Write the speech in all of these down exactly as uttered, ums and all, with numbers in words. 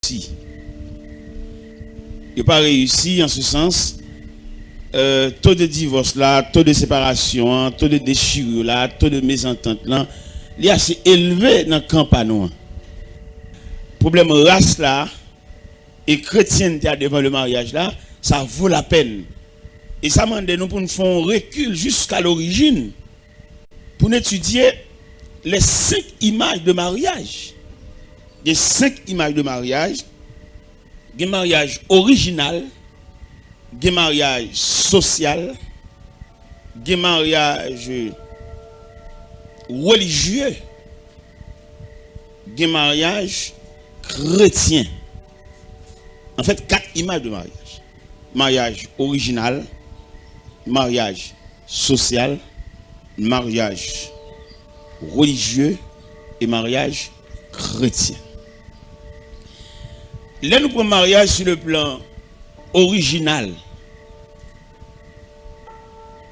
reyisi. Yo pa reyisi an se sans, euh, to de divòs la, to de separasyon an, to de dechirure la, to de mezantant lan, li ase elve nan kan pa nou an. Pwoblèm ras la e kretyente a devan le maryaj la, sa vo lapèn. E sa mande nou pou n fè yon rekil jiska lorijin, pou n etidye les cinq images de mariage. Gen senk imaj de maryaj. Gen maryaj orijinal, gen maryaj sosyal, gen maryaj relijye, gen maryaj kretyen. Anfèt, kat imaj de maryaj. Maryaj orijinal, maryaj sosyal, maryaj relijye e maryaj kretyen. Lè nou pran maryaj sou le plan orijinal,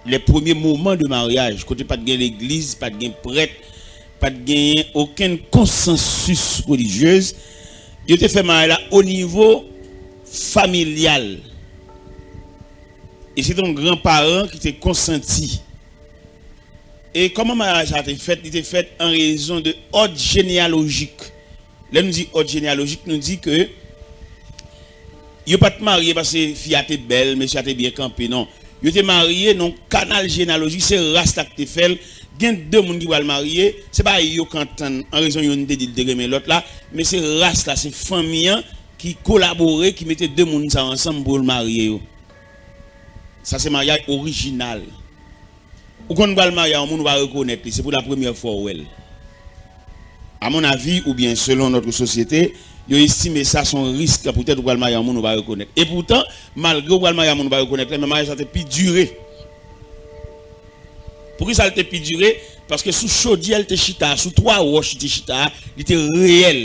les premiers moments de mariage, kote pa t gen legliz, pa t gen prèt, pa t genyen okenn konsansis relijyez, yo te fè maryaj la o nivo familyal. E se te yon granparan ki te konsanti. E kòman maryaj sa te fèt? Li te fèt an rezon de òd jeneyalojik. Lè nou di òd jeneyalojik, nou di ke yo pa t marye paske fi a te bèl, mesye a te byen kanpe, non. Yo te marye nan kanal jeneyalojik, se ras la ki te fè l. Gen de moun ki pral marye, se pa yo k antann an rezon youn te di l te renmen lòt la, men se ras la, se fanmi an ki kolabore, ki mete de moun sa yo ansanm pou yo marye yo. Sa se maryaj orijinal. Ou konn pral marye a yon moun ou pa rekonèt li, se pou la premyè fwa w wè l. A mon avi, oubyen selon notre société, yo estime sa se yon risk poutèt ou pral marye a yon moun ou pa rekonèt. E poutan, malgre ou pral marye a yon moun ou pa rekonèt la, men maryaj sa te pi dire. Poukisa l te pi dire? Paske sou chodyè l te chita, sou twa wòch li te chita, li te reyèl.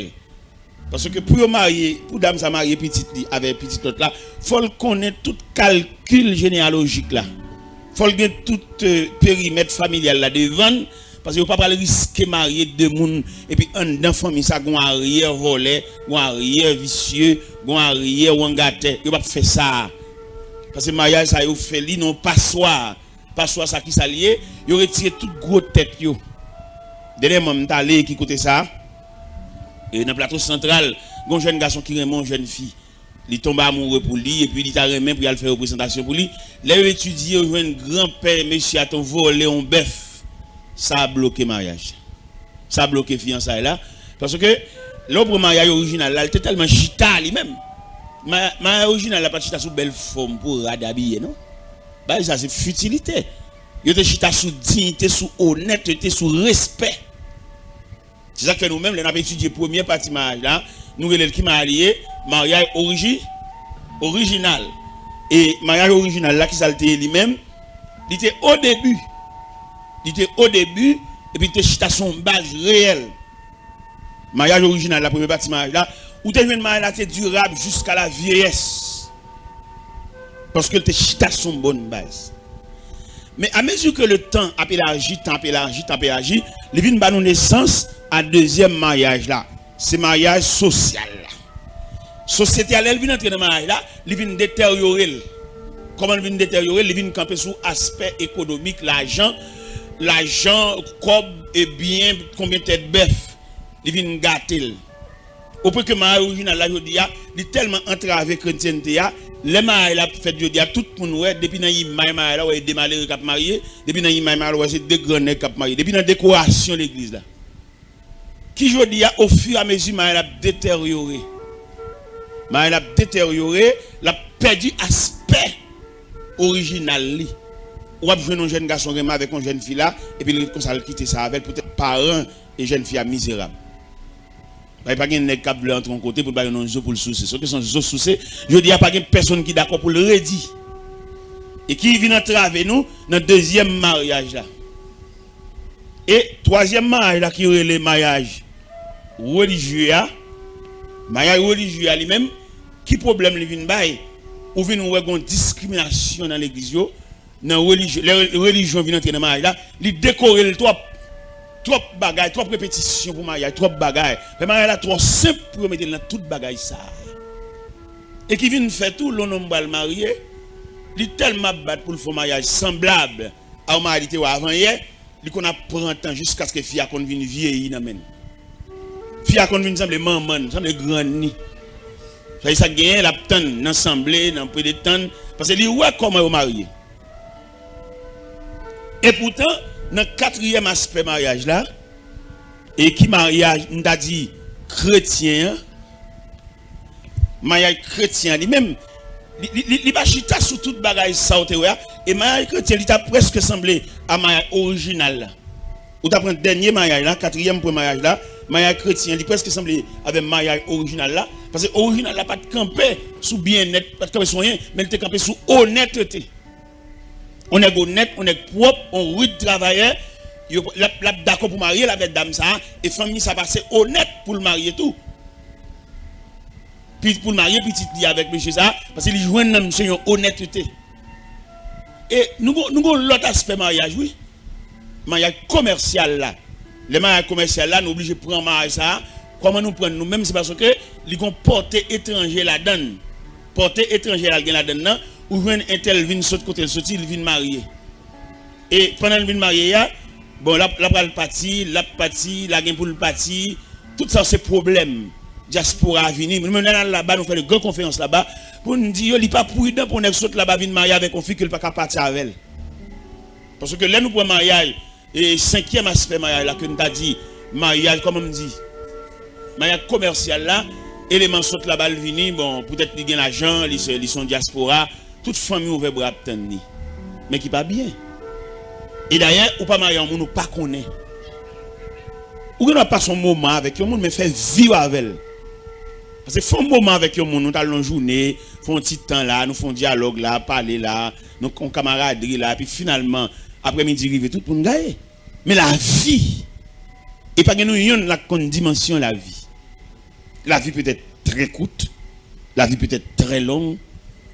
Paske pou yo marye, pou dam sa marye pitit li avèk pitit lòt la, fò l konnen tout kalkil jeneyalojik la. Fò l gen tout, euh, perimèt familyal la devan l, paske yo pa pral riske marye de moun, epi anndan fanmi sa, gon aryè vòlè, gon aryè visye, gon aryè wangatè. Yo p ap fè sa. Paske maryaj sa yo fè li nan paswa. Paswa sa ki sa l ye? Yo retire tout gwo tèt yo. Dènyèman, m t ale ki kote sa? E nan Plato Santral, gon jèn gason ki renmen yon jèn fi. Li tonbe amoure pou li, epi li ta renmen pou y al fè yon prezantasyon pou li. Lè yo etidye, yo jwenn granpè mesye a te vòlè yon bèf. Sa bloke maryaj. Sa bloke fiyansay la. Paske, lè w pran maryaj orijinal la, li te tèlman chita li menm. Ma-, maryaj orijinal la pa t chita sou bèl fòm pou rad abiye, non. Bagay sa se fitilite. Yo te chita sou diyite, sou onètete, sou respè. Se sa k fè nou menm, lè n ap etidye premyè pati maryaj la, nou rele l ki maryaj li ye? Maryaj oriji-, orijinal. E maryaj orijinal la, ki sa l te ye li menm? Li te o debi. Li te o debi, epi li te chita sou yon baz reyèl. Maryaj orijinal la, premye pati maryaj la, ou te jwenn maryaj la te dirab jiska la vyeyès. Paske l te chita sou yon bòn baz. Men a mezi ke le tan ap elaji, tan ap elaji, tan ap elaji, li vin ba nou nesans a dezyèm maryaj la. Se maryaj sosyal la. Sosyete a, lè l vin antre nan maryaj la, li vin deteryore l. Kòman l vin deteryore l? Li vin kanpe sou aspè ekonomik, lajan, lajan, kòb, e byen, konbyen tèt bèf. Li vin gate l. Opwen ke maryaj orijinal la jodi a, li tèlman antrave kretyènte a, lè maryaj la ap fèt jodi a, tout moun wè, depi nan imaj maryaj la, w wè de malere k ap marye, depi nan imaj maryaj la, w wè se de gran nèg k ap marye, depi nan dekorasyon legliz la. Ki jodi a, ofiramezi maryaj la ap deteryore. Maryaj la ap deteryore, l ap pèdi aspè orijinal li. W ap jwenn yon jèn gason renmen avèk yon jèn fi la, epi l ret konsa, l kite sa avè l, poutèt paran e jèn fi a mizerab. Bay pa gen nèg k ap vle antre yon kote pou l bay yon zo pou l souse. Se yon kesyon zo souse. Jodi a, pa gen pèsonn ki dakò pou l redi. E ki vin antrave nou nan dezyèm maryaj la. E twazyèm maryaj la ki rele maryaj relijye a, maryaj relijye a li menm, ki pwoblèm li vin bay? Ou vin wè gon diskriminasyon nan legliz yo, nan relijyon, lè relijyon vin antre nan maryaj la, li dekore l twòp. twòp bagay, twòp repetisyon pou maryaj, twòp bagay. Fè maryaj la twò senp pou yo mete l nan tout bagay sa a. E ki vin fè tou, lè yon nonm pral marye, li tèlman ap bat pou l fè yon maryaj sanblab a yon maryaj li te wè avan yè, li konn ap pran tan jiskaske fi a konn vin vyeyi nan men l. Fi a konn vin sanble manman l, sanble grann li. Sa e sa k genyen, l ap tann nan sanble, nan pretann, paske li wè kòman yo marye. Epoutan, nan katriyèm aspè maryaj la, e ki maryaj, m ta di, kretyen an, maryaj kretyen an li menm, li, li, li, li pa chita sou tout bagay sa w te wè a, e maryaj kretyen, li ta prèske sanble a maryaj orijinal la. Ou ta pran dènye maryaj la, katriyèm pwen maryaj la, maryaj kretyen, li prèske sanble avè maryaj orijinal la, paske orijinal la pa t kanpe sou byennèt, pa t kanpe sou anyen, men li te kanpe sou onètete. On nèg onèt, on nèg pwòp, on rid travayè, yo, l ap, l ap dakò pou marye l avèk dam sa a, e fanmi sa a pa se onèt pou l marye tou. Pi-, pou l marye pitit li avèk mesye sa a, paske li jwenn nan misye yon onètete. E nou gon, nou gon lòt aspè maryaj, wi. Maryaj komèsyal la. Lè maryaj komèsyal la, nou oblije pran maryaj sa a. Kòman nou pran l nou menm? Se paske li gon pòte etranje ladan l. Pòte etranje a l gen ladan l nan, ou jwenn entèl vin sot kote l soti, li vin marye. E pandan l vin marye a, bon, l ap, l ap pral pati, l ap pati, l a gen pou l pati. Tout sa se pwoblèm dyaspora a vini. Nou menm lè n al laba, nou fè de gran konferans laba, pou n di yo, li pa pridan pou yon nèg sot laba vin marye avèk yon fi ke l pa ka pati avè l. Paske lè nou pran maryaj, e senkyèm aspè maryaj la ke m ta di, maryaj, kòman m di, maryaj komèsyal la, eleman sot laba l vini, bon, poutèt li gen lajan, li se, li se yon dyaspora, tout fanmi ouvè bra ap tann li. Men ki pa byen. E dayè, ou pa marye yon moun ou pa konnen. Ou gen dwa pase yon moman avèk yon moun, men fè vi w avè l. Paske fè yon moman avèk yon moun, nou t al nan jounen, fè yon ti tan la, nou fè yon dyalòg la, pale la, nou yon kamaradri la, epi finalman, aprèmidi rive, tout moun gaye. Men lavi, e pa gen nou yonn la k konn dimansyon lavi. La vie peut être très courte, la vie peut être très longue,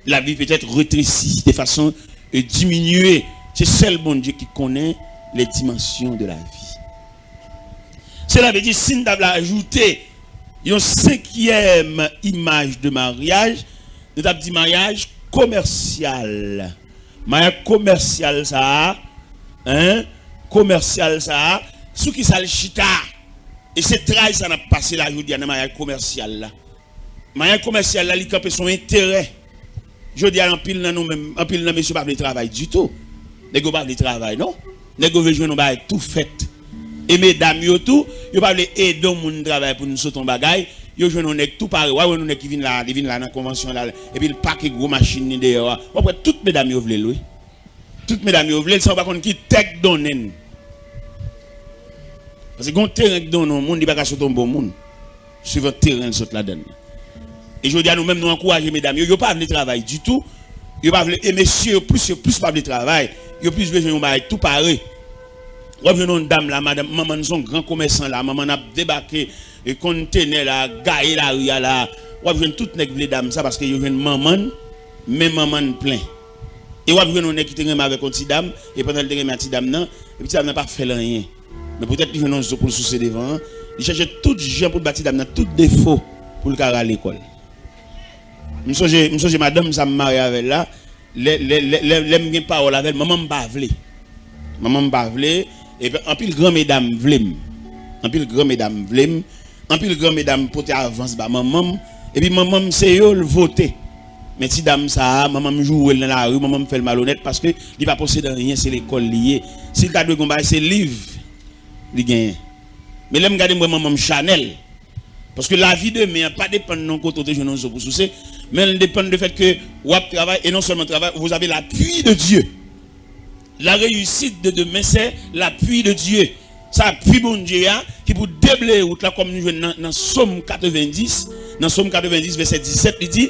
la vie peut être rétrécie de façon euh, diminuée. Se sèl Bondye ki konnen les dimensions de la vie. Sela vle di, si n ta vle ajoute yon senkyèm imaj de maryaj, nou t ap di maryaj komèsyal. Maryaj komèsyal sa a, hein, komèsyal sa a, sou ki sa l chita? E se tray sa n ap pase la jodi a nan maryaj komèsyal la. Maryaj komèsyal la, li kanpe sou enterè. Jodi a, anpil nan nou menm, anpil nan mesye pa vle travay ditou. Nèg yo pa vle travay, non. Nèg yo vle jwenn yon bagay tou fèt. E medam yo tou, yo pa vle ede yon moun travay pou n sot yon bagay. Yo jwenn yon nèg tou pare. W a jwenn yon nèg ki vin la, li vin la nan konvansyon la, epi l pake gwo machin li deyò a. W ap wè tout medam yo vle l, wi. Tout medam yo vle l, san yo pa konn ki tè k donnen l. Paske gon teren k donnen yon moun, li pa ka sot yon bon moun. Swivan teren l sot ladan l. E jodi a, nou menm, nou ankouraje medam yo, yo pa vle travay ditou. Yo pa vle, e mesye yo plis, yo plis pa vle travay. Yo plis bezwen yon bagay tou pare. W ap jwenn yon dam la, madanm, manman n se yon gran komèsan la, manman n ap debake, e kontenè la, gaye lari a la. W ap jwenn tout nèg vle dam sa paske yo jwenn manman n, men manman n plen. E w ap jwenn yon nèg ki te renmen avèk yon ti dam, e pandan l te renmen ak ti dam nan, epi ti dam nan pa fè l anyen. Men poutèt li jwenn yon zo pou l souse devan an, li chèche tout jan pou l ba ti dam nan tout defo pou l ka rale kò l. M sonje, m sonje madanm sa m marye avè l la, lè, lè, lè, lè, lè m gen pawòl avè l, manman m pa vle. Manman m pa vle, epi anpil gran medam vle m. Anpil gran medam vle m. Anpil gran medam pote avans ba manman m, epi manman m se yo l vote. Men ti dam sa a, manman m joure l nan lari, manman m fè l malonèt paske li pa posede anyen, se lekòl li ye. Si l ta dwe gon bagay, se liv li genyen. Men lè m gade, m wè manman m chanèl. Paske lavi demen an pa depann nan kote w te jwenn yon zo pou souse, men l depann de fèt ke w ap travay, e non sèlman travay, vous avez l'appui de Dieu. La réussite de demain, c'est l'appui de Dieu. Se apui Bondye a ki pou debleye wout la, kòm nou jwenn nan, nan Sòm katrevendis, nan Sòm katrevendis, vèsè disèt, li di,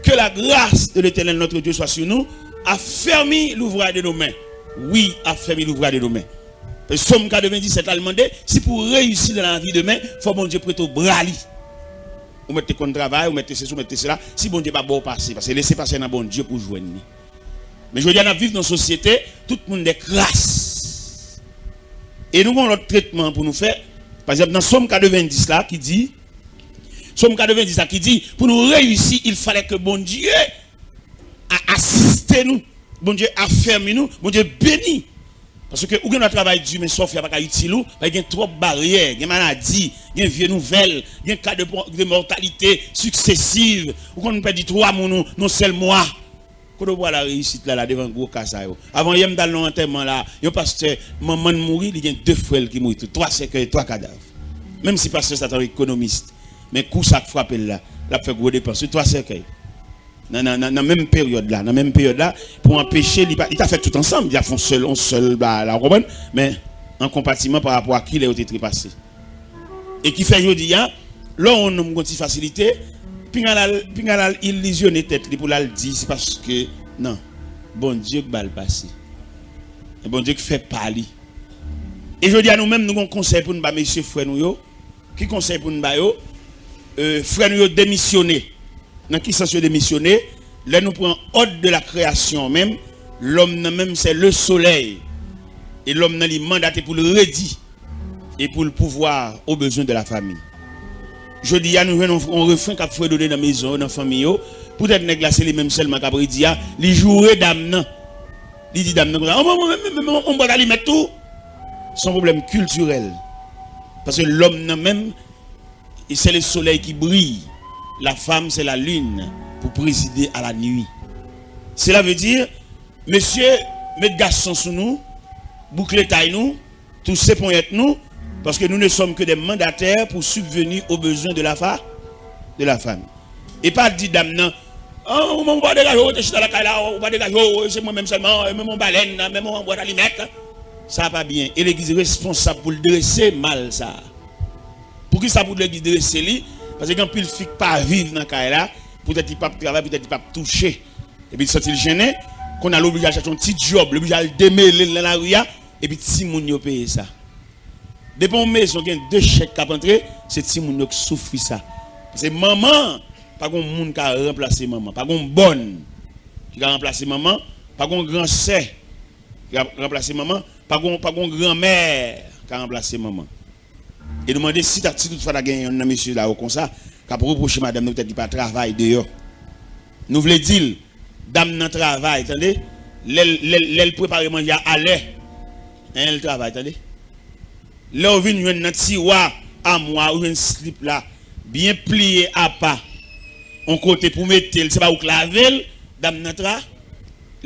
Que la grâce de l'Éternel notre Dieu soit sur nous, affermis l'ouvrage de nos mains. Wi, affermis l'ouvrage de nos mains. Sòm katrevendisèt la, l mande, si pou w reyisi nan lavi demen, fò Bondye prete w bra li. Ou mèt te konn travay, ou mèt te sesi, ou mèt te sela, si Bondye pa ba w pase, paske lese pase nan Bondye pou w jwenn li. Men jodi a, n ap viv nan yon sosyete, tout moun de kras. E nou gen yon lòt tretman pou nou fè. Pa egzanp, nan Sòm katrevendis la ki di, Sòm katrevendis la ki di, pou nou reyisi, il fallait que Bondye a asiste nou, Bondye afèmi nou, Bondye beni. Paske ou gen dwa travay di, men sa w fè a pa ka itil ou, paske gen twòp baryè, gen maladi, gen vye nouvèl, gen ka de, de mòtalite siksesiv. Ou konn pèdi twa moun ou nan sèl mwa. Kote w pral la reyisit la, la devan gwo ka sa yo? Avan yè m t al nan yon antèman la, yon pastè, manman l mouri, li gen de frè l ki mouri tou. Twa sèkèy, twa kadav. Menm si pastè sa t yon ekonomis, men kou sa k frape l la, l ap fè gwo depans. Wi, twa sèkèy. Nan, nan, nan, nan menm peryòd la, nan menm peryòd la, pou anpeche li pa, li ta fè tout ansanm, li ta fè yon sèl, yon sèl ba la, w konprann? Men, an konpatiman pa rapò a kilè yo te trepase. E ki fè jodi a, lè yon nonm gon ti fasilite, pinga l al, pinga l al ilizyone tèt li pou l al di, se paske, non, Bondye k ba l pase. E Bondye k fè pa li. E jodi a, nou menm, nou gon konsèy pou n ba mesye frè nou yo. Ki konsèy pou n ba yo? E, frè nou yo demisyone. Nan ki sans yo demisyone? Lè nou pran òd de la kreyasyon menm, lòm nan menm se le solèy. E lòm nan li mandate pou l redi e pou l pouvwa o bezwen de la fami. Jodi a, nou jwenn yon, yon refren k ap fredone nan mezon yo, nan fanmi yo. Poutèt nèg la, se li menm sèlman k ap redi a, li joure dam nan. Li di dam nan konsa, "An, mwen, mwen, mwen, mwen, mwen, mwen bwat alimèt tou." Se yon pwoblèm kiltirèl. Paske lòm nan menm, e se le soleil qui brille, la femme c'est la lune pour présider à la nuit. Cela veut dire, mesye, met gason sou nou, boukle tay nou, touse ponyèt nou, paske nou ne sommes que des mandataires pour subvenir aux besoins de la fa-, de la famille. E pa di dam nan, "Ah, ou, ou pa degaje w, rete chita lakay la, ou pa degaje w, se mwen menm sèlman, menm yon balèn, menm yon bwat alimèt." Sa pa byen. E legliz responsab pou l drese mal sa a. Poukisa pou legliz drese li? Paske gen anpil fi k pa viv nan kay la, poutèt li p ap travay, poutèt li p ap touche. Epi li santi l jennen, kounye a l oblije al chache yon ti djòb, l oblije al demele l nan lari a, epi timoun yo peye sa. Depi yon mezon gen de chèk k ap antre, se timoun yo k soufri sa. Paske manman, pa gen moun ka ranplase manman. Pa gen bòn ki ka ranplase manman. Pa gen gran sè ki ka ranplase manman. Pa gen, pa gen granmè ki ka ranplase manman. E nou mande si ta, si toutfwa ta gen yonn nan mesye la yo konsa, k ap repwoche madanm li poutèt li pa travay deyò. Nou vle di l, dam nan travay, tande. Lè l, lè l, lè l prepare manje a alè, en, l travay, tande. Lè w vin jwenn nan tiwa amwa, ou jwenn slip la, byen pliye apa, yon kote pou mete l, se pa ou k lave l, dam nan tra.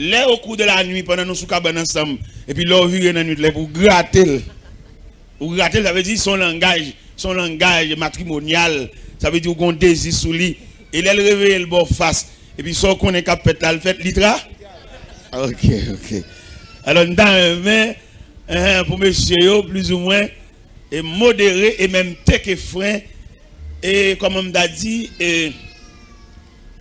Lè o kou de la nwi, pandan nou sou kabann ansanm, epi lè w vire nan nwit la, epi w grate l, ou rate l, sa vle di se yon langaj, se yon langaj matrimonyal. Sa vle di ou gen yon dezi sou li. E lè l reveye l ba w fas, epi sa w konnen k ap fèt la, l fèt, li tra. Ok, ok. Alò, n ta renmen, eh, pou mesye yo, plizoumwen, e modere e menm teke fren, e kòman m ta di, e,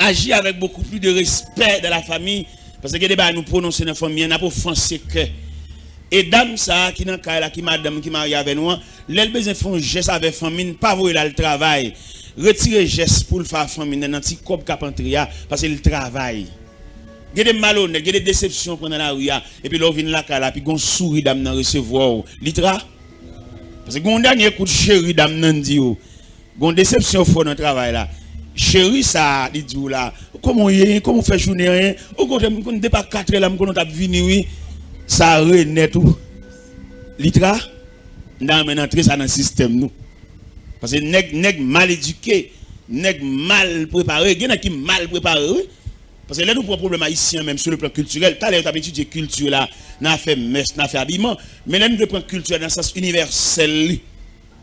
aji avèk bokou pli de respè dan la fami, paske gen de bagay nou pwononse nan fanmi an, n ap ofanse kè. E dam sa a ki nan kay la, ki madanm ki marye avè nou an, lè l bezwen fè yon jès avè fanmi n, pa voye l al travay. Retire jès pou l fè a fanmi n nan, nan ti kòb k ap antre a, paske l travay. Gen de malonèt, gen de desepsyon w pran nan lari a, epi lè w vin lakay la, epi gen yon souri dam nan resevwa w, li tra. Paske gen yon dènye kout cheri dam nan di w. Gon desepsyon fò nan travay la. Cheri sa a, li di w la, kòman w ye? Kòman w fè jounen an? Okontrè, m konn depi a katrè la, m konnen w t ap vini, wi. Sa renèt ou. Li tra, m ta renmen n antre sa nan sistèm nou. Paske nèg, nèg mal edike, nèg mal prepare. Gen nèg ki mal prepare, wi. Paske lè nou pran pwoblèm ayisyen an menm sou le plan kiltirèl, talè yo t ap etidye kilti la, nan afè mès, nan afè abiman. Men lè nou vle pran kilti a nan sans inivèsèl li,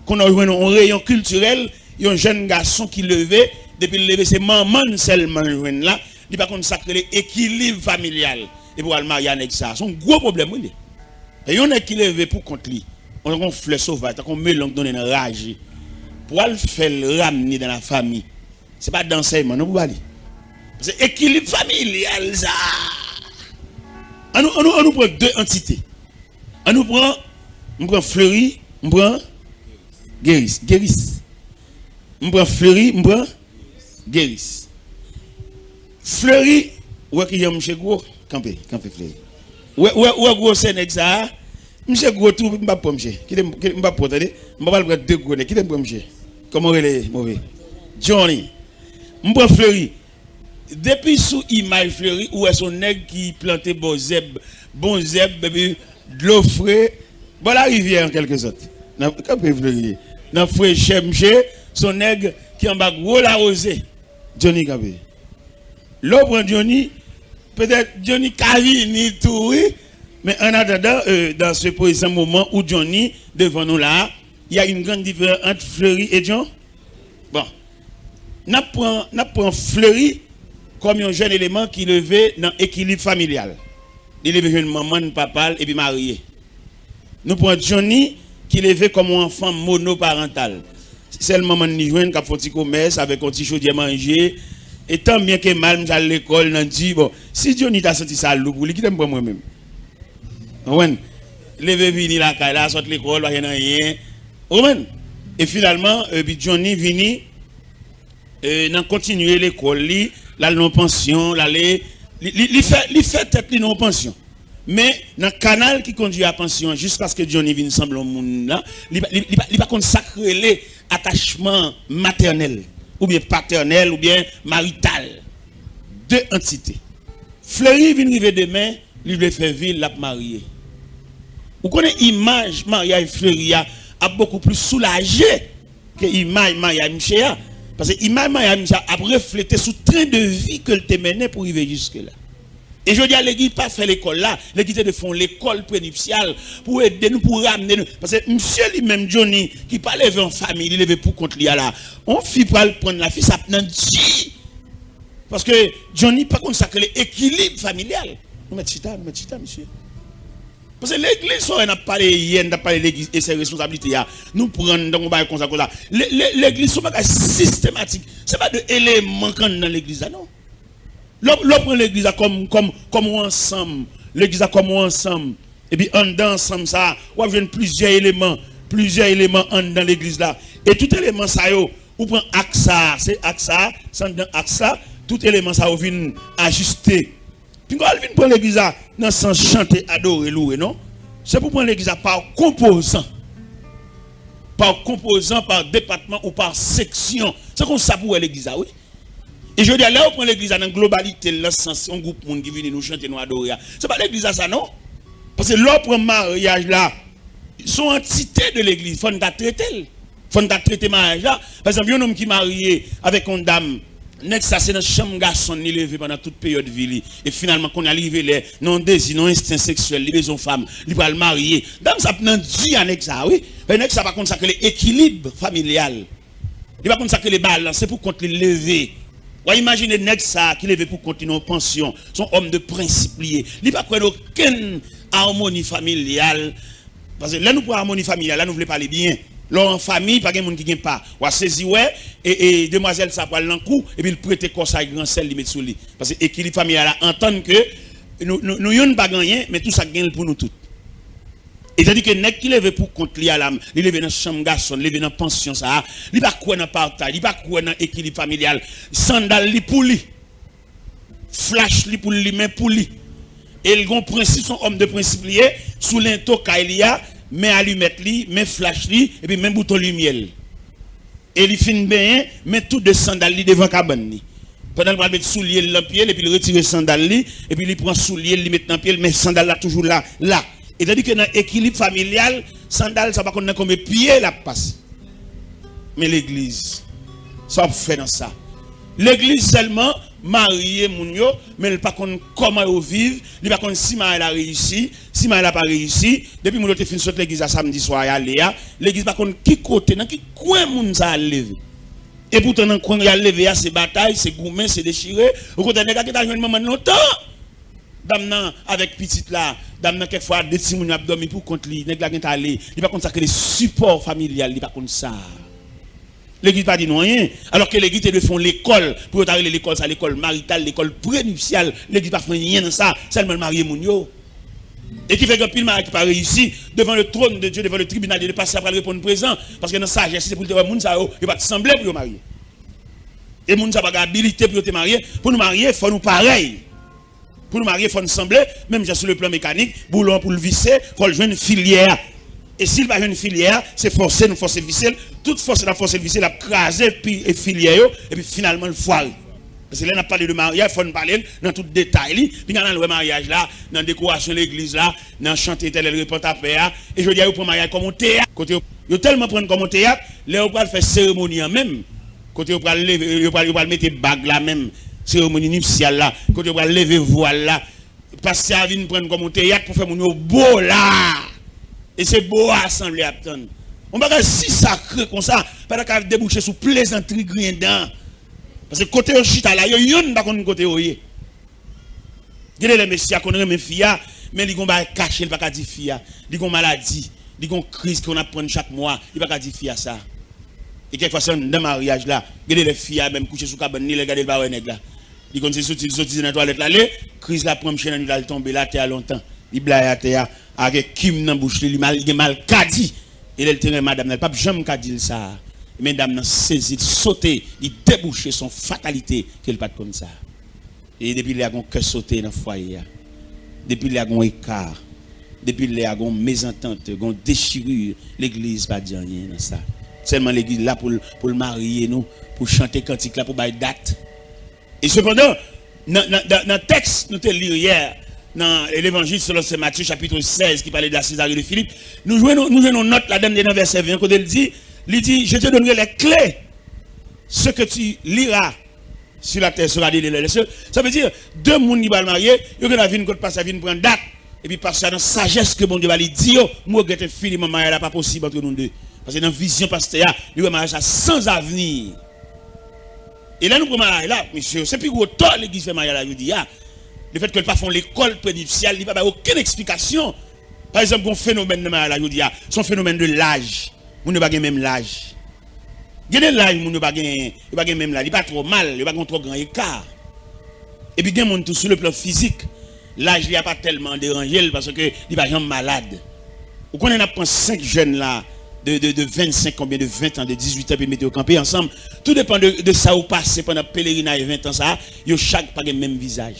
kounye a w jwenn yon reyon kiltirèl, yon jèn gason ki leve, depi l leve se manman l sèlman l jwenn la, li pa konn sa k rele ekilib familyal. Epi w al marye a nèg sa a. Se yon gwo pwoblèm, wi, li. E yon nèg ki leve pou kont li, yon, yon flè sovaj, tankou yon melon k donnen nan raje, pou w al fè l ramne dan la fami. Se pa dan ansèyman non pou ba li. Se ekilib familyal sa. An nou, an nou, an nou pran de antite. An nou pran, m pran Fleury, m pran Geris. Geris. M pran Fleury, m pran Geris. Fleury, ou wè kijan mouche gwo? Kanpe, kanpe Fleury. Ou wè, ou wè, ou wè gwosè nèg sa a? Misye gwo tou, m p ap pran misye. Kite m, kite m p ap pran, tande. M pa pral pran de gwo nèg. Kite m pran misye. Kòman w rele, move? Johnny. M pran Fleury. Depi sou imaj Fleury, ou wè se yon nèg ki plante bon zèb, bon zèb, epi dlo fre, bò larivyè an kèlke sòt. Nan, kanpe Fleury. Nan frechè misye, se yon nèg ki anba gwo lawoze. Johnny kanpe. Lè w pran Johnny, petèt Johnny ka vini tou, wi. Men an atandan, euh, dans ce présent moment où Johnny devan nou la, il y a une grande différence entre Fleury et John. Bon. N ap pran, n ap pran Fleury kòm yon jèn eleman ki leve nan ekilib familyal. Li leve jwenn manman l, papa l, epi marye. Nou pran Johnny ki leve kòm yon anfan monoparantal. Sèl manman n li jwenn k ap fè yon ti komès avèk yon ti chodyè manje. E tan byen ke mal, misye al lekòl nan di, bon, si Johnny ta santi sa lou pou li, kite m pran mwen menm. Ou konprann? Leve vini lakay la, sot lekòl, pa gen anyen. Ou konprann? E finalman, epi Johnny vini, e, nan kontinye lekòl li, l al nan pansyon, l ale, li, li, li fè, li fè tèt li nan pansyon. Men, nan kanal ki kondui a pansyon an, jiskaske Johnny vin sanble yon moun la, li, pa- li, li, pa- li pa konn sa k rele atachman matènèl, oubyen patènèl, oubyen marital. De antite. Fleury vin rive demen, li vle fè vi l, l ap marye. Ou konnen imaj maryaj Fleury a ap bokou plis soulaje ke imaj maryaj misye a. Paske imaj maryaj misye a ap reflete sou tren de vi ke l te mennen pou rive jiske la. E jodi a, legliz pa fè lekòl la, legliz te dwe fè yon lekòl prenipsyal pou ede nou, pou ramne nou. Paske misye li menm, Johnny, ki pa leve an fanmi, li leve pou kont li a la. Yon fi pral pran la, fi sa ap nan di. Paske Johnny pa konn sa k rele ekilib familyal. Nou mèt chita, nou mèt chita, mesye. Paske legliz, sa w wè n ap pale yè, n t ap pale legliz e se responsablite a. Nou pran n tankou bagay konsa, konsa. Le- le- Legliz se yon bagay sistematik. Se pa de eleman k anndan legliz la, non. Lè w- lè w pran legliz la kòm, kòm, kòm yon ansanm, legliz la kòm yon ansanm, epi anndan ansanm sa a, w ap jwenn plizyè eleman, plizyè eleman anndan legliz la. E tout eleman sa yo, ou pran aks sa a, se aks sa a, se anndan aks la, tout eleman sa yo vin ajiste. Pinga w al vin pran legliz la nan sans chante, adore, louwe, non. Se pou pran legliz la pa konpozan. Pa konpozan, pa depatman ou pa seksyon. Se konsa pou w wè legliz la, wi. E jodi a, lè yo pran legliz la nan globalite l, nan sans yon gwoup moun ki vini nou chante, nou adore a, se pa legliz la sa, non. Paske lè w pran maryaj la, se yon antite de legliz, fò n ta trete l. Fò n ta trete maryaj la. Pa egzanp, yon nonm ki marye avèk yon dam, nèg sa se nan chanm gason l li leve pandan tout peryòd vi li. E finalman, kounye a li rive lè, nan yon dezi, nan yon ensten seksyèl, li bezwen yon fanm, li pral marye. Dam sa ap nan di a nèg sa, wi. Paske nèg sa pa konn sa k rele ekilib familyal. Li pa konn sa k rele balans, se pou kont li l leve. W a imajine nèg sa ki leve pou kont li nan yon pansyon, se yon òm de prensip li ye. Li pa kwè nan okenn amoni familyal. Paske lè nou pran amoni familyal la, nou vle pale byen. Lè w an fanmi, pa gen moun ki gen pa. W a sezi wè, e, e demwazèl sa pral nan kou, epi l prete kò sa a gran sè l li met sou li. Paske ekilib familyal la antann ke nou, nou, nou youn pa gen anyen, men tou sa k gen l pou nou tout. E tandike nèg ki leve pou kont li a la, li leve nan chanm gason, li leve nan pansyon sa a, li pa kwè nan pataj, li pa kwè nan ekilib familyal. Sandal li pou li. Flach li pou l limen pou li. E l gon prensip, se yon òm de prensip li ye, sou lento kay li a, men alimèt li, men flach li, epi men bouton limyè l. E li fin benyen, men tou de sandal li devan kabann li. Pandan l pral met soulye l nan pye l, epi l retire sandal li, epi li pran soulye l, li met nan pye l, men sandal la toujou la, la. E tandike nan ekilib familyal, sandal sa pa konn nan konbyen pye l ap pase. Men legliz, sa w ap fè nan sa? Legliz sèlman marye moun yo, men l pa konn kòman yo viv, li pa konn si maryaj la reyisi, si maryaj la pa reyisi. Depi moun yo te fin sot legliz la samdi swa y ale a, legliz pa konn ki kote, nan ki kwen moun sa a leve. E poutan nan kwen y al leve a, se batay, se goumen, se dechire. Okontrè, nèg la gentan jwenn manman l lontan. Dam nan avèk pitit la, dam nan kèk fwa de timoun yo ap dòmi pou kont li, nèg la gentan ale, li pa konn sa k rele sipò familyal, li pa konn sa. Legliz pa di nou anyen, alòske legliz te dwe fè yon lekòl, pou yo ta rele lekòl sa lekòl marital, lekòl prenipsyal, legliz pa fè anyen nan sa, sèlman l marye moun yo. E ki fè gen anpil maryaj ki pa reyisi, devan le trône de Dieu, devan le tribunal de Dieu, pastè a pral reponn prezan, paske nan sajès li se pou l te wè moun sa yo, yo pa t sanble pou yo marye. E moun sa pa gen abilite pou yo te marye, pou nou marye, fò nou parèy. Pou nou marye, fò n sanble, menm jan sou le plan mekanik, boulon pou l vise, fò l jwenn filyè a. E si l pa jwenn filyè a, se fòse nou fòse vise l, tout fòse n ap fòse l vise l ap kraze pi, e filyè yo, epi finalman l fware. Paske lè n ap pale de maryaj, fò n pale l nan tout detay li. Pinga n al wè maryaj la, nan dekorasyon legliz la, nan chante Etènèl repann ta pè a. E jodi a, yo pran maryaj kòm yon teyat. Kote yo, yo tèlman pran l kòm yon teyat, lè yo pral fè seremoni an menm, kote yo pral leve, yo pral, yo pral mete bag la menm, seremoni nipsyal la, kote yo pral leve vwal la, pastè a vin pran l kòm yon teyat pou fè moun yo bo la. E se bo a asanble ap tann. Yon bagay si sakre konsa, pa ta ka debouche sou plezantri griyen dan. Paske kote yo chita la, yo yonn pa konn kote yo ye. Gen de lè mesye a konn renmen fi a, men li gon bagay kache, li pa ka di fi a. Li gon maladi, li gon kriz ki konn ap pran l chak mwa, li pa ka di fi a sa. E kèk fwa se anndan maryaj la, gen de lè fi a menm kouche sou kabann li, lè l gade l pa wè nèg la. Li konn se soti, li soti nan twalèt l ale, kriz la pran m chen nan nwit la, l tonbe l atè a lontan. Li blayi atè a, avèk kim nan bouch li, li mal, li gen malkadi. E lè l te renmen madanm nan, li p ap janm ka di l sa. Men dam nan sezi, l sote, li debouche, se yon fatalite ke l pa t konn sa. E depi lè a gon kè sote nan fwaye a. Depi lè a gon eka. Depi lè a gon mezantant, gon dechiri, legliz pa di anyen nan sa. Sèlman legliz la pou l, pou l marye nou, pou chante kantik la, pou bay dat. E sepandan, nan, nan, nan, nan tèks nou te li yè, nan Levanjil selon Sen Matye, chapit sèz, ki pale de la Sezare de Filip, nou jwenn, nou jwenn yon nòt ladan, nan vèsè ven, kote l di, li di, Je te donnerai les clés. Ce que tu liras sur la terre sera lié dans les cieux. Sa vle di, de moun ki pral marye, yo gen dwa vin kot pastè a vin pran dat. Epi pastè a nan sajès ke Bondye ba li di yo, m regrèt enfiniman, maryaj la pa posib antre nou de. Paske nan vizyon pastè a, li wè maryaj la sans avenir. E lè nou pran maryaj la, mesye, se pi gwo tò legliz fè maryaj la jodi a. Lefètke l pa fè yon lekòl prenipsyal, li pa bay okenn eksplikasyon. Pa egzanp, gon fenomèn nan maryaj la jodi a, se yon fenomèn de laj. Moun yo pa gen menm laj. Gen de laj moun yo pa gen, yo pa gen menm laj. Li pa twò mal, yo pa gen twò gran eka. Epi gen moun tou sou le plan fizik, laj li a pa tèlman deranje l paske li pa janm malad. Ou konnen n ap pran senk jèn la de, de, de vennsenk, konbyen de ven an, de dizuit an, epi mete yo kanpe ansanm. Tou depan de, de sa yo pase pandan pelerinaj ven an sa a, yo chak pa gen menm vizaj.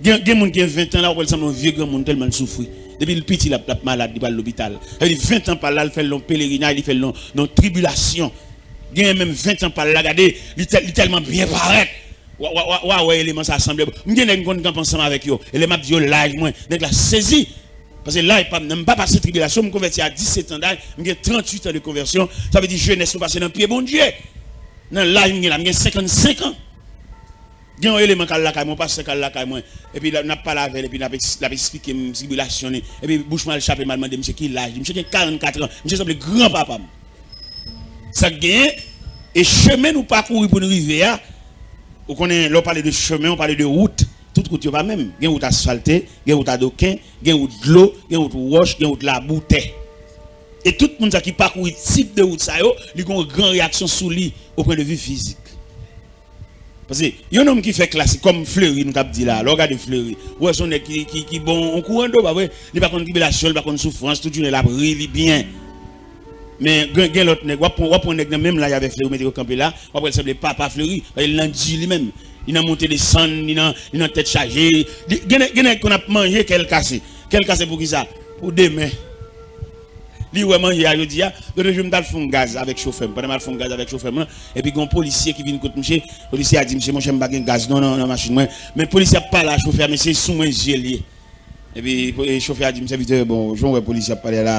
Gen, gen moun gen ven an la, ou wè l sanble yon vye granmoun tèlman l soufri. Depi l piti, l ap, l ap malad, li pral lopital. Sa vle di ven an pa l la, l fè l nan yon pelerinaj, li fè l nan, nan yon tribilasyon. Gen menm ven an pa l la, gade, li tèl, li tèlman byen parèt. Wa, wa, wa, wa wè eleman sa sanble. M gen nèg m konn kanpe ansanm avèk yo. E lè m ap di yo laj mwen, nèg la sezi. Paske laj pa m nan, m pa pase tribilasyon, m konvèti a disèt an daj, m gen tranntuit an de konvèsyon. Sa vle di jenès mwen pase nan pye Bondye. Nan laj m gen la, m gen senkannsenk an. Gen yon eleman k al lakay mwen, yon pastè k al lakay mwen, epi l ap, n ap pale avè l, epi l ap eks-, l ap eksplike m tribilasyon li, epi bouch mwen al chape m al mande misye ki laj li. Misye gen karannkat an, misye sanble granpapa m. Sa k genyen, e chemen nou pakouri pou n rive a, ou konnen, lè w pale de chemen, w pale de wout. Tout wout yo pa menm. Gen wout asfalte, gen wout adoken, gen wout dlo, gen wout wòch, gen wout labou, tè. E tout moun sa ki pakouri tip de wout sa yo, li gen yon gran reyaksyon sou li, o pwen de vi fizik. Paske yon nonm ki fè klasik, kòm Fleury nou t ap di la, lè w gade Fleury, ou wè se yon nèg ki, ki, ki bon yon kou an do, pa vre? Li pa konn tribilasyon, li pa konn soufrans, tout jounen l ap ri, li byen. Men gen, gen lòt nèg, w ap pran, w ap pran nèg nan menm laj avèk Fleury, mete yo kanpe la, w ap wè l sanble papa Fleury, paske l nan di li menm. Li nan monte desann, li nan, li nan tèt chaje. Li, gen nèg, gen nèg konn ap manje kè l kase. Kè l kase pou kisa? Pou demen. Li wè manje a jodi a, lòt jou m t al fon gaz avèk chofè m. Pandan m al fon gaz avèk chofè m lan, epi gen yon polisye ki vin kot misye, polisye a di misye, monchè, m pa gen gaz non, nan, nan machin mwen. Men polisye ap pale a chofè a, men se sou mwen zye l ye. Epi po-, e chofè a di m, sèvitè, bon, jan w wè polisye ap pale a la,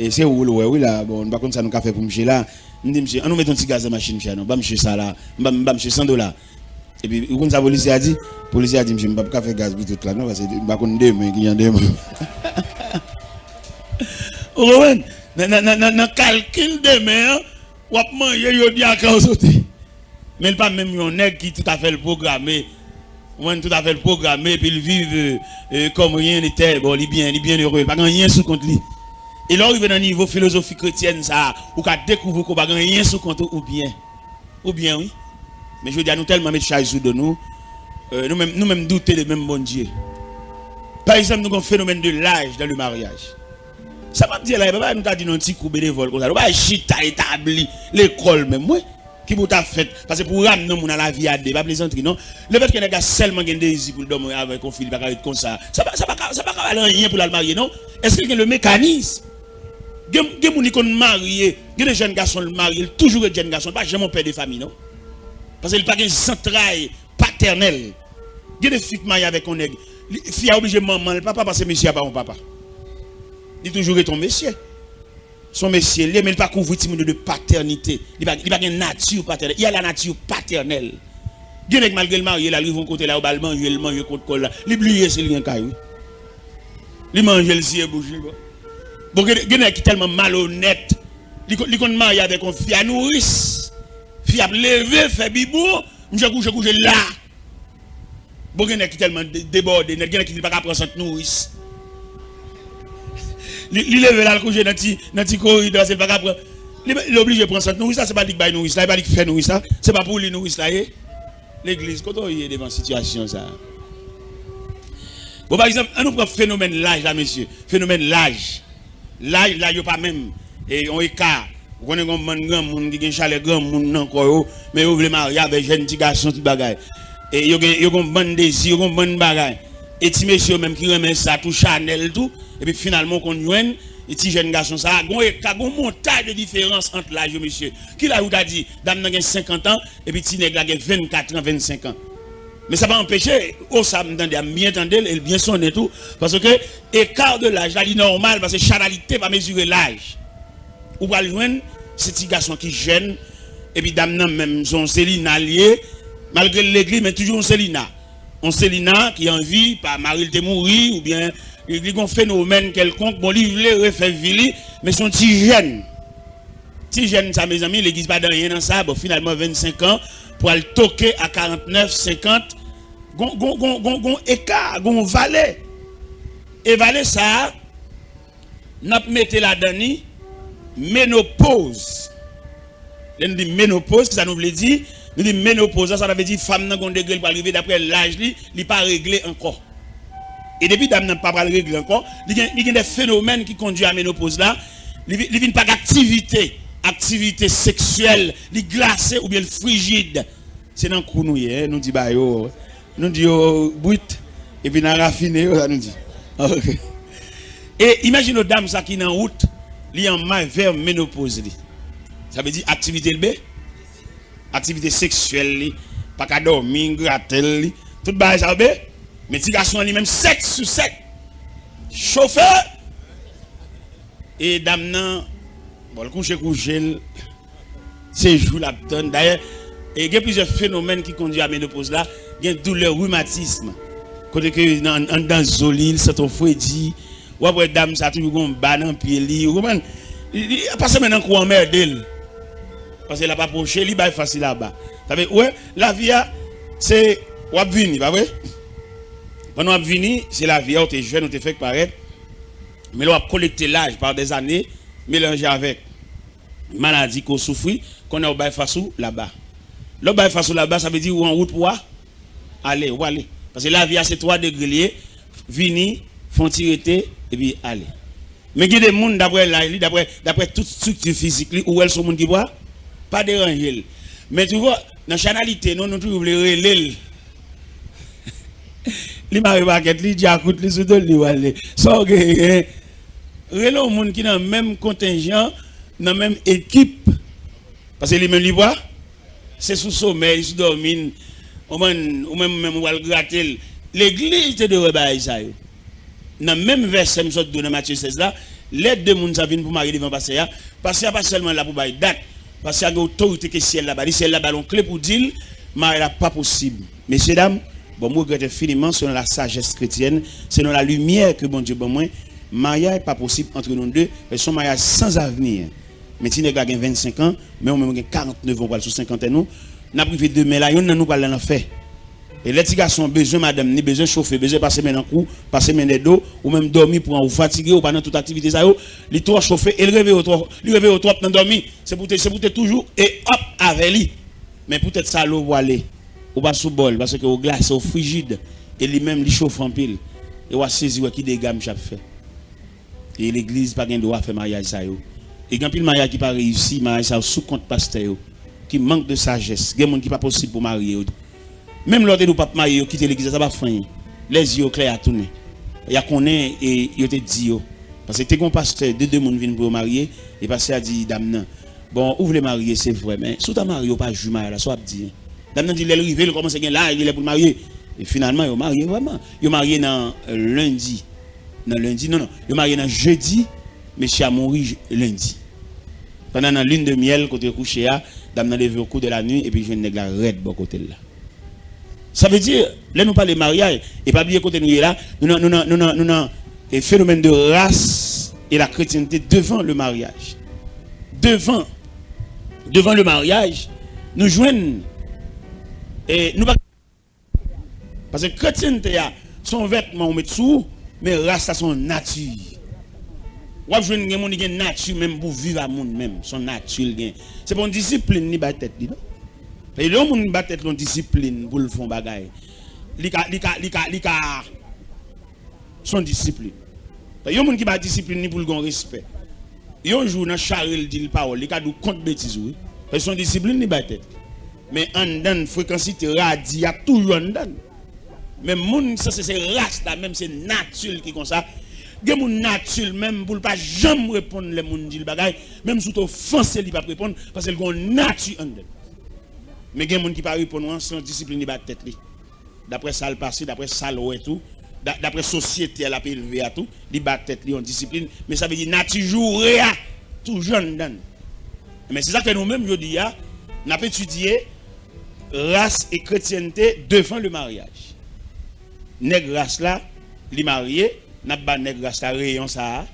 e se ou l wè wi la, bon, nou pa konn sa nou ka fè pou misye la. M di misye, an nou met yon ti gaz nan machin misye a non, ban misye sa la, m ba, m ba misye san dola. Epi, ou konn sa polisye a di? Polisye a di, misye, m p ap ka fè gaz pou tout la non, paske m pa konn demen ki jan demen. Ou konprann? Nan, nan, nan, nan, nan kalkil demen an, w ap manje jodi a kè w sote. Men l pa menm yon nèg ki toutafè l pwograme, ou konprann, toutafè l pwograme, epi l viv, e, e, comme rien n'était. Bon, li byen, li byen ere, li pa gen anyen sou kont li. E lè w rive nan nivo filozofi kretyèn sa a, ou ka dekouvri ke w pa gen anyen sou kont ou, ou byen. Ou byen, wi. Men jodi a, nou tèlman met chay sou do nou, e, nou menm, nou menm doute de menm Bondye. Pa egzanp, nou gen yon fenomèn de laj dans le mariage. Sa m ap di a la, e pa bagay nou ta di nan yon ti kou benevòl konsa. Nou pa chita etabli lekòl menm, wi. Ki pou ta fèt? Paske pou w ramne yon moun a lavi a de, pa plezantri non. Lefètke nèg la sèlman gen dezi pou l dòmi avèk yon fi, li pa ka ret konsa. Sa pa, sa pa ka, sa pa ka al anyen pou l al marye non. Èske l gen le mécanisme? Gen, gen moun li konn marye, gen de jèn gason l marye, l toujou ret jèn gason, l pa janm yon pè de fami non. Paske li pa gen zantray patènèl. Gen de fi k marye avèk yon nèg, li, fi a oblije manman l papa paske mesye a pa yon papa. Li toujou ret yon mesye. Se yon mesye l ye, men li pa kouvri timoun yo de patènite. Li pa, li pa gen nati patènèl. Il a la nature paternelle. Gen nèg malgre l marye la, l rive yon kote la, yo ba l manje, l manje kont kò l la. Li bliye si l gen kay wi. Li manje, l siye bouch li. Bon, bon gen, gen nèg ki tèlman malonèt, li, ko- li konn marye avèk yon fi a nouris. Fi ap leve, fè bibwon, misye kouche, kouche la. Bon, gen nèg ki tèlman de- debòde nèt, gen nèg ki di l pa ka pran sant nouris. Li, li leve l al kouche nan ti, nan ti koridò, se l pa ka pran. Li, li oblije pran sant nouris la, se pa li k bay nouris la, se pa li k fè nouris la, se pa pou li nouris la ye. Legliz, kote w ye devan sitiyasyon sa a? Bon, pa egzanp, ann nou pran fenomèn laj la, mesye. Fenomèn laj. Laj, laj yo pa menm. E yon eka. Ou konnen gen yon bann granmoun ki gen chalè granmoun nan kò yo, men yo vle marye avèk jèn ti gason, tout bagay. E yo gen, yo gen yon bann dezi, yo gen yon bann bagay. E ti mesye yo menm ki renmen sa tou, chanèl tou, epi finalman w konn jwenn e ti jèn gason sa a, gen yon eka, gen yon montay de diferans ant laj yo, mesye. Ki laj ou ta di, dam nan gen senkant an, epi ti nèg la gen vennkat an, vennsenk an? Men sa pa anpeche, o sa m tande a, m byen tande l, e l byen sonnen tou, paske eka de laj la, li nòmal, paske chanalite pa mezire laj. Ou pral jwenn, se ti gason ki jèn, epi dam nan menm, se yon Selina l ye, malgre l legliz, men toujou yon Selina. Yon Selina ki an vi, pa mari l te mouri, oubyen li, li gen yon fenomèn kèlkonk, bon, li vle refè vi li, men se yon ti jèn. Ti jèn sa, mezanmi, legliz pa dan anyen nan sa, bon, finalman, vennsenk an, pral toke a karantnèf, senkant, gon, gon, gon, gon, gon eka, gon vale. E vale sa a, n ap mete ladan li menopoz. Lè n di menopoz, kisa nou vle di? Nou di menopoz la, sa vle di fanm nan gon degre li pral rive, daprè laj li, li pa regle ankò. E depi dam nan pa pral regle ankò, li gen, li gen de fenomèn ki kondui a menopoz la, li, vi- li vin pa gen aktivite, aktivite seksyèl, li glase oubyen l frijid. Se nan kou nou ye, nou di ba yo, nou di yo bwit, epi n a rafine yo, sa nou di. Ok. E imajine w dam sa ki nan wout, li an may vè menopoz li. Sa vle di aktivite l be, aktivite seksyèl li, pa ka dòmi, gratèl li, tout bagay sa yo be, men ti gason an li menm sèt sou sèt. Chofe! E dam nan, bon, l kouche kouche l, se jou l ap tann. Dayè, e gen plizyè fenomèn ki kondui a menopoz la, gen doulè rimatism. Kote ke nan anndan zo li, l santi yon fredi. W ap wè dam sa toujou gen yon ba nan pye li. Ou konprann? Li, li pa sèlman nan kou anmède l. Paske l ap apwoche, li bay fas li laba. Sa vle, ou wè, lavi a, se w ap vini, pa vre? Pandan w ap vini, se lavi a, ou te jèn, ou te fèk parèt. Men lè w ap kolekte laj pa dèzane, melanje avèk maladi ke w soufri, kounye a w bay fas ou laba. Lè w bay fas ou laba, sa vle di ou an wout pou w ale, ou ale. Paske lavi a se twa degre li ye, vini, fè yon ti rete, epi ale. Men gen de moun, daprè laj li, daprè, daprè tout estrikti fizik li, ou wè l se yon moun ki pa, pa deranje l. Men toujou, nan chanalite nou, nou toujou vle rele l. Li mare pakèt li, djakout li sou do l, li prale. Sa w genyen? Rele yon moun ki nan menm kontenjan, nan menm ekip. Paske li menm li pa, se sou somèy, sou dòmi, ou menm, ou menm, ou menm ou pral grate l. Legliz te dwe wè bagay sa yo. Nan menm vèsè m sot di w nan Matye sèz la, lè de moun sa vin pou marye devan pastè a, pastè a pa sèlman la pou bay dat, pastè a gen otorite ke syèl la ba li, syèl la ba l yon kle pou di l, maryaj la pa posib. Mesye dam, bon, m regrèt enfiniman, selon la sajès kretyèn, selon la limyè ke Bondye ban mwen, maryaj pa posib antre nou de, se yon maryaj sans avenir. Men ti nèg la gen vennsenk an, men ou menm ou gen karantnèf an, ou pral sou senkantèn ou, n ap rive demen la, yonn nan nou pral nan lanfè. E lè ti gason an bezwen madanm ni, bezwen chofe, bezwen pase men nan kou, pase men dèyè do, ou menm dòmi pran ou, fatige, ou pa nan tout aktivite sa yo, li twò chofe, e l reve w twò, li reve w twòp nan dòmi. Se pou te, se pou te toujou e hop avè li. Men poutèt sa lè w pwale, ou pa sou bòl, paske ou glase, ou frijid, e li menm li chofe anpil. E w a sezi wè ki dega misye ap fè. E legliz pa gen dwa fè maryaj sa yo. E gen anpil maryaj ki pa reyisi, maryaj sa yo sou kont pastè yo. Ki mank de sajès. Gen moun ki pa posib pou marye yo. Menm lè w te di w p ap marye, yo kite legliz la, sa pa fè anyen. Lè zye yo klè, y a tounen. Y a konnen e yo te di yo. Paske te gen yon pastè, de de moun vin pou yo marye, e pastè a di dam nan, bon, ou vle marye, se vre, men si w ta marye, w pa jwi maryaj la, sa w ap di? Dam nan di lè l rive, l kòmanse gen laj, li lè pou l marye. E finalman, yo marye vrèman. Yo marye nan, euh, lendi. Nan lendi, non, non. Yo marye nan jedi, mesye a mouri j-, lendi. Pandan nan lune de miel, kote yo kouche a, dam nan leve au cours de la nuit epi jwenn nèg la rèd bò kote l la. Sa vle di, lè nou pale maryaj, e pa bliye kote nou ye la, nou nan, nou nan, nou nan, nou nan, e, phénomène de race et la chrétienté devant le mariage. Devan, devan le maryaj, nou jwenn, e, nou pa Paske kretyente a, se yon vètman ou met sou ou, men ras la se yon nati. W ap jwenn gen moun ki gen nati menm pou viv a moun menm, se yon nati l gen. Se pa yon disiplin li bay tèt li, non. Paske lè yon moun bay tèt li yon disiplin pou l fè yon bagay, li ka, li ka, li ka, li ka, se yon disiplin. Yon moun ki pa disiplin li pou l gen yon respè. Yon jou nan chare l di l pawòl, li ka di w kont betiz ou wi. Paske se yon disiplin li bay tèt li. Men anndan l, frekansite, radi a toujou anndan l. Men moun sanse se ras la, menm se nati l ki konsa. Gen moun nati l menm pou l pa janm reponn lè moun di l bagay, menm si w te ofanse li p ap reponn, paske l gen yon nati anndan l. Men gen moun ki pa reponn ou an, se yon disiplin li bay tèt li. Daprè sa l pase, daprè sa l wè tou, da-, daprè sosyete a l ap elve a tou, li ba tèt li yon disiplin, men sa vle di nati joure a toujou anndan l. Men se sa k fè nou menm jodi a, n ap etidye ras e kretyente devan le maryaj. Nèg ras la, li marye, n ap ba nèg ras la reyon sa a,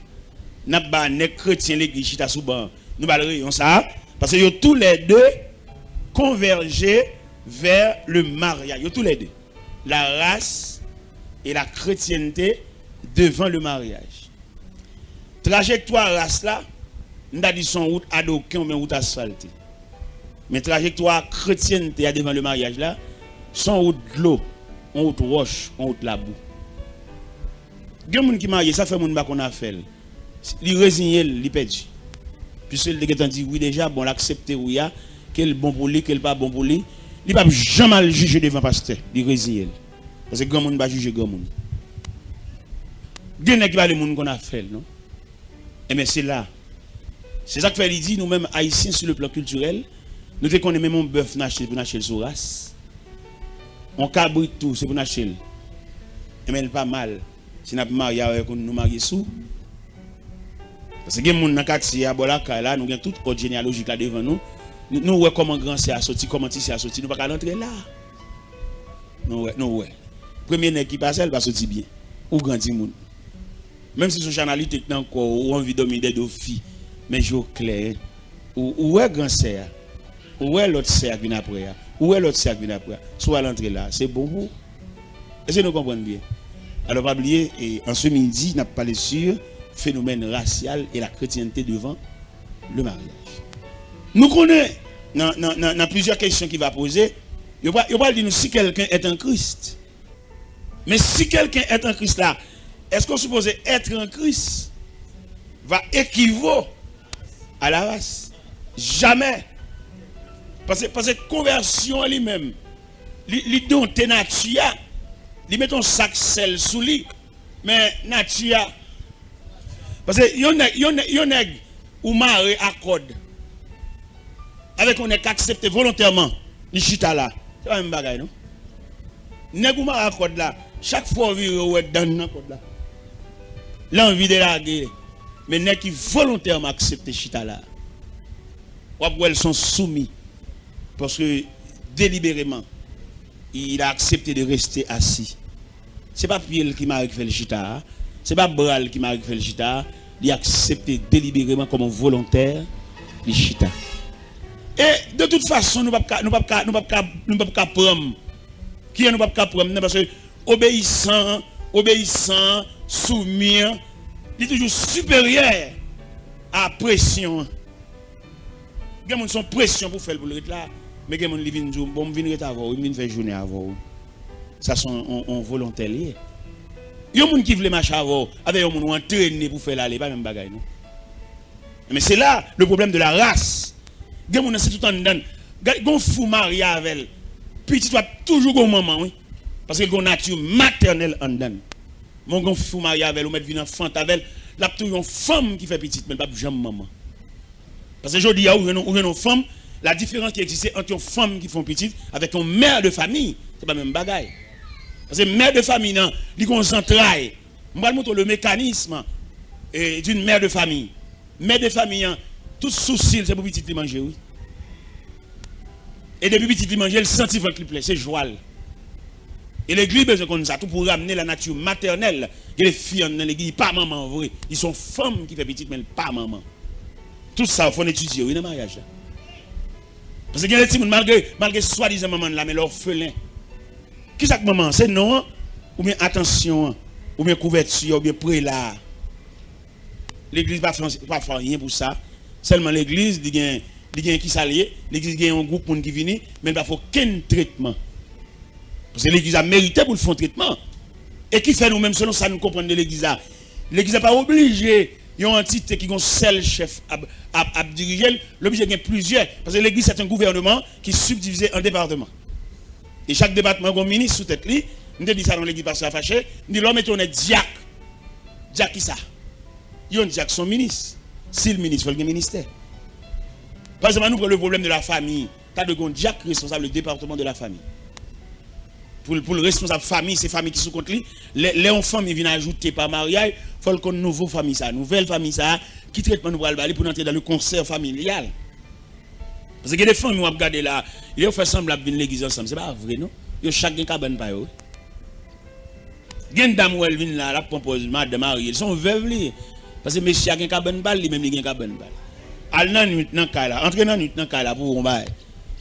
n ap ba nèg kretyen legliz chita sou ban an, nou ba l reyon sa a, paske yo toulède converger vers le mariage. Yo toulède. La race et la chrétienté devant le mariage. Trajektwa ras la, m ta di se yon wout adoken oubyen wout asfalte. Men trajektwa kretyente a devan le maryaj la, se yon wout dlo, yon wout wòch, yon wout labou. Gen moun ki marye, sa fè moun pa konn afè l. Li reziye l, li pèdi. Piske l te gentan di wi deja, bon, l aksepte wi a, ke l bon pou li, ke l pa bon pou li. Li p ap janm al jije devan pastè, li reziye l. Paske granmoun pa jije granmoun. Gen nèg ki pa vle moun konn afè l, non. Enben, se la. Se sa k fè li di, nou menm, Ayisyen, sur le plan culturel, nou te konnen menm yon bèf n achte, se pou n achte l sou ras. Yon kabrit tou, se pou n achte l. Enben, l pa mal. Si n ap marye avèk youn, nou marye sou. Paske gen moun nan katye a, bò lakay la, nou gen tout òb jeneyalojik la devan nou. Nou, nou wè kòman gran sè a soti, kòman ti sè a soti, nou pa ka rantre la. Nou wè, nou wè. Premye nèg ki pase a, li pa soti byen. Ou gran timoun. Menm si se yon chanalite k nan kò w, ou anvi dòmi dèdo fi, men je w klè, ou, ou wè gran sè a, ou wè lòt sè a k vin apre a, ou wè lòt sè a k vin apre a. Si w al antre la, se bon pou ou. Èske nou konprann byen? Alò, pa bliye, e, an se midi, n ap pale sur phénomène racial et la chrétienté devant le mariage. Nou konnen, nan, nan, nan, nan plizyè kesyon ki va poze, yo pral, yo pral di nou si quelqu'un est en Christ. Men si quelqu'un est en Christ la, est-ce qu'on supposé être en Christ va équivaut à la race? Jamè. Paske, paske konvèsyon an li menm, li, li donte nati a, li met yon sak sèl sou li, men nati a, paske yon nèg, yon nèg, yon nèg ou mare a kòd avèk yon nèg k aksepte volontèman li chita la, se pa menm bagay non. Nèg ou mare a kòd la, chak fwa w vire ou wè dann nan kòd la. L anvi delage. Men nèg ki volontèman aksepte chita la, w ap wè l se yon soumi. Paske delibereman, il a accepté de rester assis. Se pa pye l ki mare ki fè l chita a. Se pa bra l ki mare ki fè l chita a. Li aksepte delibereman kòm yon volontè, li chita. E de tout fason, nou p ap ka, nou p ap ka, nou p ap ka, nou p ap ka pran m. Kijan nou p ap ka pran m nan? Paske obeyisan, obeyisan, soumi an, li toujou siperyè a presyon an. Gen moun se yon presyon pou fè l pou l ret la, men gen moun li vin di w, bon, m vin ret avè w wi, m vin fè jounen avè w wi. Sa se yon, yon, yon volontè li ye. Yon moun ki vle mache avè w, avè yon moun ou antrene pou fè l ale, pa menm bagay non. Men se la le problème de la race. Gen moun nan se tout anndan l. Gade, gon fi w marye avè l, pitit w ap toujou gon manman, wi. Paske l gon nati matènèl anndan l. Men gon fi w marye avè l, ou mèt vin anfante avè l, l ap toujou yon fanm ki fè pitit, men l p ap janm manman. Paske jodi a, ou jwenn, ou jwenn yon fanm, la diferans ki egziste ant yon fanm ki fè yon pitit avèk yon mè de famiy, se pa menm bagay. Paske mè de famiy nan, li gon zantray. M pral montre w le mécanisme, eh, d'une mère de famille. Mè de famiy an, tout sousi l, se pou pitit li manje, wi. E depi pitit li manje, l santi vant li plen, se jwa l. E legliz bezwen konn sa tou pou ramne la nati matènèl. Gen de fi anndan legliz, li pa manman vre. Li se yon fanm ki fè pitit, men l pa manman. Tout sa, fò n etidye, wi, nan maryaj la. Paske gen de timoun, malgre, malgre swadizan manman l la, men l òfelen. Kisa k manman an? Se non an, oubyen atansyon an, oubyen kouvèti a, oubyen prela a? Legliz pa fè, pa fè anyen pou sa. Sèlman legliz, li gen, li gen kisa l ye? Legliz gen yon gwoup moun ki vini, men l pa fè okenn tretman. Paske legliz la merite pou l fè yon tretman. E ki fè nou menm, selon sa nou konprann de legliz la, legliz la pa oblije yon antite ki gon sèl chèf ap, ap, ap dirije l, l oblije gen plizyè. Paske legliz se yon gouvènman ki sibdivize an depatman. E chak depatman gon minis sou tèt li. M te di sa nan legliz pastè a fache. M di lè w mete yon nèg dyak, dyak kisa? Yon dyak se yon minis. Si l minis, fò l gen ministè. Pa egzanp, ann nou pran le problème de la famille. Ta dwe gen yon dyak responsab le département de la famille. Pou l, pou l responsab fanmi, se fanmi ki sou kont li. Lè, lè yon fanmi vin ajoute pa maryaj, fò l konn nouvo fanmi sa, nouvèl fanmi sa, ki tretman nou pral ba li pou n antre dans le concert familial. Paske gen de fanmi w ap gade la, yo fè sanblan ap vin legliz ansanm, se pa vre non. Yo chak gen kabann pa yo, wi. Gen dam ou wè l vin la, l ap pran pòz madanm mari l, se yon vèv li ye. Paske mesye a gen kabann pa l, li menm li gen kabann pa l. Al nan nwit nan kay la, antre nan nwit nan kay la pou w wè yon bagay.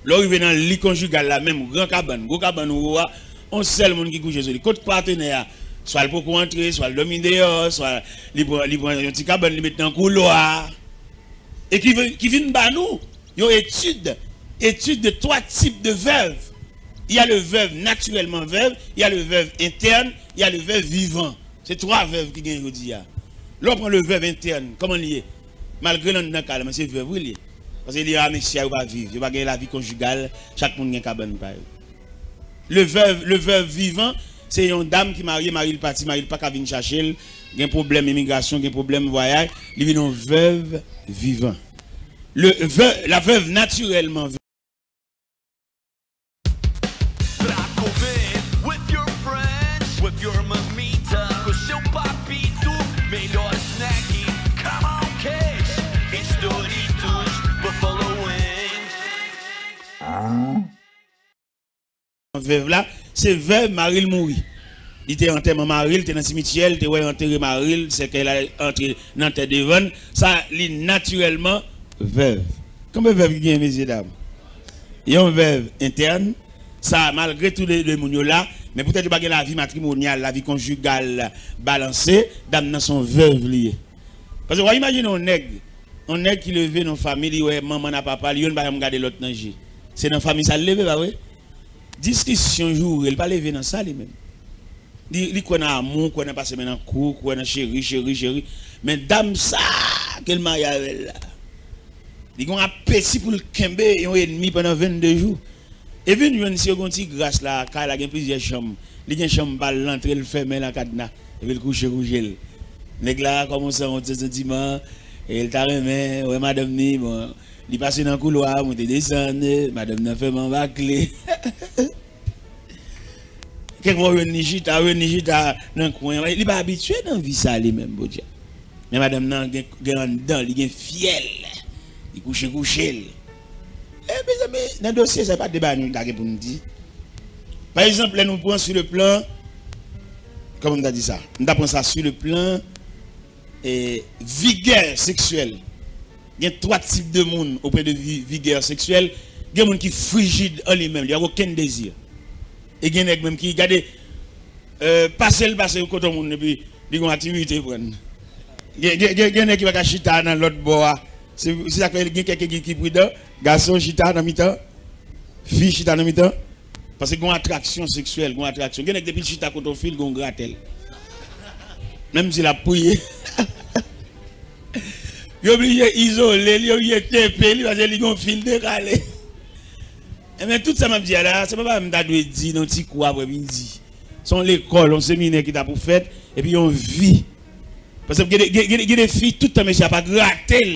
Lè w rive nan li konjigal la, menm gran kabann, gwo kabann ou a, yon sèl moun ki kouche sou li. Kot patnè a? Swa l poko antre, swa l dòmi deyò, swa li pran, li pran yon ti kabann, li met nan koulwa. E ki vin, ki vin ba nou yon etid, étude de trois types de veuves. Il y a le veuve naturellement veuve, il y a le veuve interne, il y a le veuve vivant. Se twa vèv ki gen jodi a. Lè w pran le veuve interne, kòman l ye? Malgre l anndan kay la, men se vèv wi l ye. Paske li a mesye a, yo pa viv, yo pa gen lavi konjigal, chak moun gen kabann pa yo. Le veuve, le veuve vivant, se yon dam ki marye, mari l pati, mari l pa ka vin chache l, gen pwoblèm imigrasyon, gen pwoblèm vwayaj, li vin yon veuve vivant. Le veuve, la veuve naturellement veuve. Black woman with your friends, with your mamita, cause your papito made us snacky. Come on, kids, it's thirty-two, Buffalo Wings. Vèv la, se vèv mari l mouri. Li te antèman mari l, te nan simityè, l te wè yo antere mari l, sèkèy la antre nan tè devan l. Sa, li natirèlman vèv. Konbyen vèv ki gen, mesye dam? Yon vèv entèn, sa, malgre tou de, de moun yo la, men poutèt yo pa gen lavi matrimonyal, lavi konjigal balanse, dam nan se yon vèv li ye. Paske w a imajine yon nèg, yon nèg ki leve nan yon fanmi, li wè manman n ak papa l, youn pa janm gade lòt nan je. Se nan fanmi sa l leve, pa vre? Diskisyon joure l, pa leve nan sa li menm. Li, li kwè nan amou, kwè nan pase men nan kou, kwè nan cheri, cheri, cheri. Men dam sa ke l marye avè l la, li gen yon apeti pou l kenbe yon enmi pandan vennde jou. Epi n jwenn si yo gen yon ti gras la, kay la gen plizyè chanm. Li gen chanm pa l, l antre, l fèmen l an kadna. Epi l kouche kouche l. Nèg la kòmanse yon ti santiman, e l ta renmen wè madanm ni, bon, li pase nan koulwa, monte desann, madanm nan fèmen anba kle. Kèk fwa w jwenn li chita, w jwenn li chita nan kwen, li pa abitye nan vi sa li menm, podyab. Men madanm nan gen, gen anndan, li gen fyèl. Li kouche kouche l. E mezanmi, nan dosye sa, pa de bagay nou ta gen pou n di. Pa egzanp, lè nou pran sur le plan, kòman m ta di sa? M ta pran sa sur le plan, eh, vigueur sexuelle. Gen twa tip de moun auprès de vi-, vigueur sexuelle. Gen moun ki frijid an li menm, li pa gen okenn dezi. E gen nèg menm ki, gade, eh, pase l pase kote moun, epi li gen yon aktivite pran. Gen, gen, gen, gen nèg ki pa ka chita nan lòt bò a. Se, se sa k fè gen kèk ki, ki pridan. Gason chita nan mitan, fi chita nan mitan. Paske gen yon atraksyon seksyèl, gen yon atraksyon. Gen nèg depi l chita kote yon fi, l gen yon gratèl. Menm si l ap priye. Yo oblije izole li, yo oblije tepe li, paske li gen yon fi l dekale. Ebyen, tout sa m ap di a la, se pa bagay m ta dwe di nan ti kou aprè midi. Se yon lekòl, yon seminè ki ta pou fèt, epi yon vi. Paske gen de, gen, gen, gen de fi, tout tan mesye a pa grate l,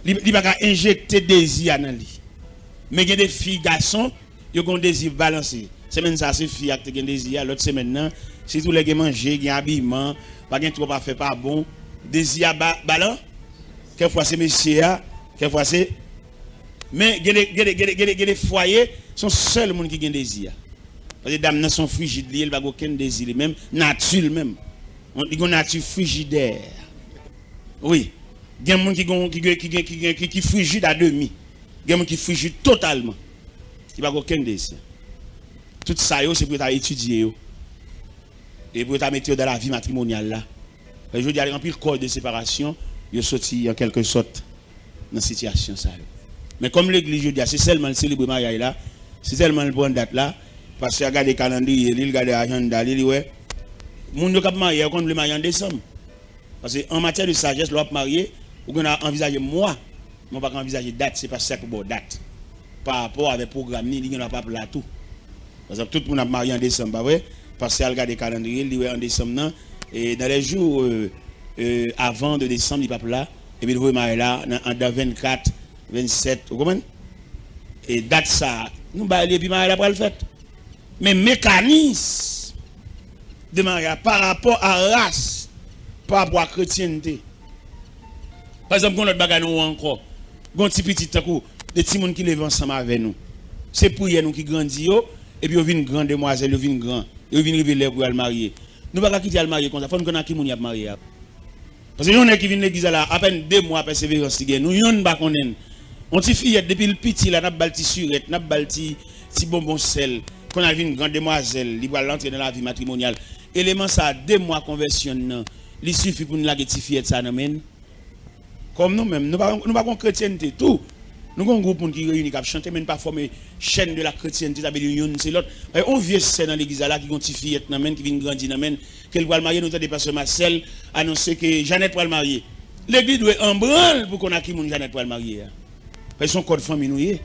li, li pa ka enjekte dezi a nan li. Men gen de fi, gason, yo gen yon dezi balanse. Semèn sa a, se fi a ki te gen dezi a, lòt semèn nan, sitou lè gen manje, gen abiman, pa gen twòp afè pa bon, dezi a ba, balan, kèkfwa se mesye a, kèkfwa se, men gen de, gen de, gen de, gen de, gen de fwaye, se yon sèl moun ki gen dezi a. Paske dam nan se yon frijid li ye, li pa gen okenn dezi li menm, nati l menm. Li gen yon nati frijidè. Wi. Gen moun ki gen, ki gen, ki gen, ki gen, ki, ki frijid a demi. Gen moun ki frijid totalman. Li pa gen okenn dezi. Tout sa yo, se pou yo ta etidye yo. E pou yo ta mete yo dan lavi matrimonyal la. Jodi a, anpil kò de separasyon, yo soti an kèlke sòt nan sitiyasyon sa yo. Men kòm legliz jodi a, se sèlman l selebre maryaj la, se sèlman l pran dat la, pastè a gade kalandriye li, l gade ajanda li, li wè. Moun yo k ap marye a, yo konn vle marye an desanm. Paske an matyè de sajès, lè w ap marye, ou gen dwa anvizaje mwa, men w pa ka anvizaje dat, se pastè a k pou ba w dat. Pa rapò avèk pwogram li, li gen dwa p ap la tou. Pa egzanp, tout moun ap marye an desanm, pa vre? Pastè a al gade kalandriye, li wè an desanm nan, e dans les jours, euh, euh, avant de décembre, li p ap la, epi l voye maryaj la nan, anndan vennkat, vennsèt, ou konprann? E dat sa, nou ba li, epi maryaj la pral fèt. Men mekanis de maryaj pa rapò a ras, pa rapò a kretyente. Pa egzanp, gen yon lòt bagay nou wè ankò. Gen yon ti pitit tankou de timoun ki leve ansanm avè nou. Se priyè nou ki grandi yo, epi yo vin gran demwazèl, yo vin gran, yo vin rive lè pou y al marye. Nou pa ka kite y al marye konsa, fò n konn ak ki moun y ap marye a. Paske yon nèg ki vin legliz la la, apèn de mwa pèseverans li gen, nou yonn pa konnen l. Yon ti fiyèt, depi l piti la, n ap ba l ti sirèt, n ap ba l ti, ti bonbon sèl. Kounye a l vin gran demwazèl, li pral antre nan lavi matrimonyal. Eleman sa a, de mwa konvèsyon l nan, li sifi pou n lage ti fiyèt sa a nan men n? Kòm nou menm, nou pa, nou pa gon kretyente tou. Nou gon gwoup moun ki reyini, k ap chante, men n pa fòme chaîne de la chrétienté, sa vle di youn se lòt. Paske yon vye sè nan legliz la la ki gon ti fiyèt nan men l, ki vin grandi nan men l, ke l pral marye, nou tande pastè Marcel anonse ke Jeannette pral marye. Legliz dwe an branl pou konn ak ki moun Jeannette pral marye a. Paske se yon kòd fanmi nou ye.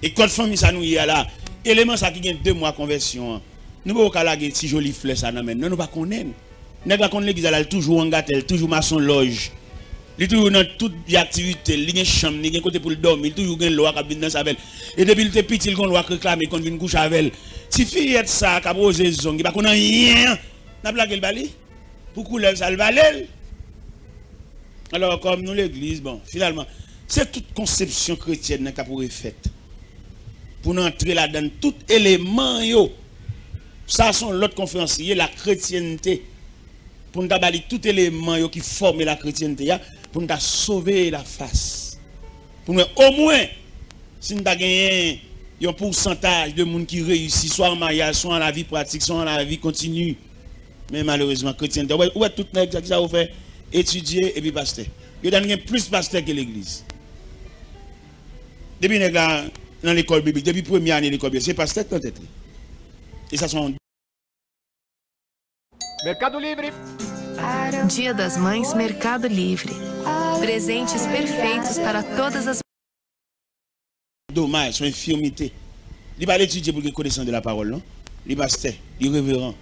E kòd fanmi sa nou ye a la, eleman sa ki gen de mwa konvèsyon an, nou poko ka lage ti joli flè sa nan men n, non, nou pa konnen l. Nèg la konn legliz la, l toujou angatè, l toujou masonlòj. Li toujou nan tout vye aktivite l, li gen chanm, li gen kote pou l dòmi, li toujou gen lwa k ap vin danse avè l. E depi l te piti, l gen yon lwa k reklame, l konn vin kouche avè l. Ti fiyèt sa a k ap woze zong, li pa konn anyen an, n ap lage l ba li? Pou koulèv sa, l vale l? Alò, kòm nou legliz, bon, finalman, se tout konsepsyon kretyèn nan k ap refèt. Pou n antre ladan l, tout eleman yo. Sa se yon lòt konferans li ye, la chrétienté. Pou n ta ba li tout eleman yo ki fòme la chrétienté a, pou n ta sove la fas. Pou n wè omwen si n ta genyen yon pousantaj de moun ki reyisi, swa an maryaj, swa an lavi pratik, swa an lavi kontini. Men malerezman, kretyente, ou wè, ou wè tout nèg sa, kisa yo fè? Etidye epi pastè. Yo ta gen plis pastè ke legliz. Depi nèg la nan lekòl biblik, depi premye ane lekòl biblik, se pastè k nan tèt li. E sa se yon Mercado Livre. Dia das Mães, Mercado Livre. Presentes perfeitos para todas as Domaj, se yon enfimite. Li pa al etidye pou l gen konesans de la pawòl, non. Li pastè, li reveran.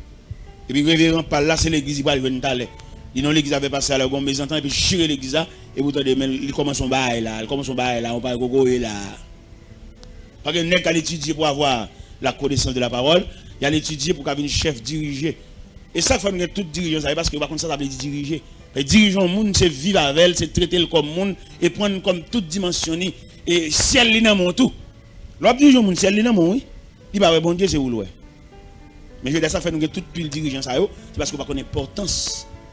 Epi reveran pa l la, se legliz li pral jwenn talè. Li nan legliz avè pastè a la, yo gen yon mezantant, epi chire legliz la, epi w tande, men li kòmanse yon bagay la, li kòmanse yon bagay la, yon bagay kokoye la. Pa gen nèg k al etidye pou avoir la connaissance de la parole, y al etidye pou ka vin chèf dirije. E sa k fè nou gen tout dirijan sa, se paske yo pa konn sa sa vle di dirije. Paske dirije yon moun, se viv avè l, se trete l kòm moun, e pran l kòm tout dimansyon li, e syèl li nan men w tou. Lè w ap dirije yon moun, syèl li nan men w, wi. Li pa wè Bondye, se ou l wè. Men jodi a, sa fè nou gen tout pil dirijan sa yo, se paske yo pa konn enpòtans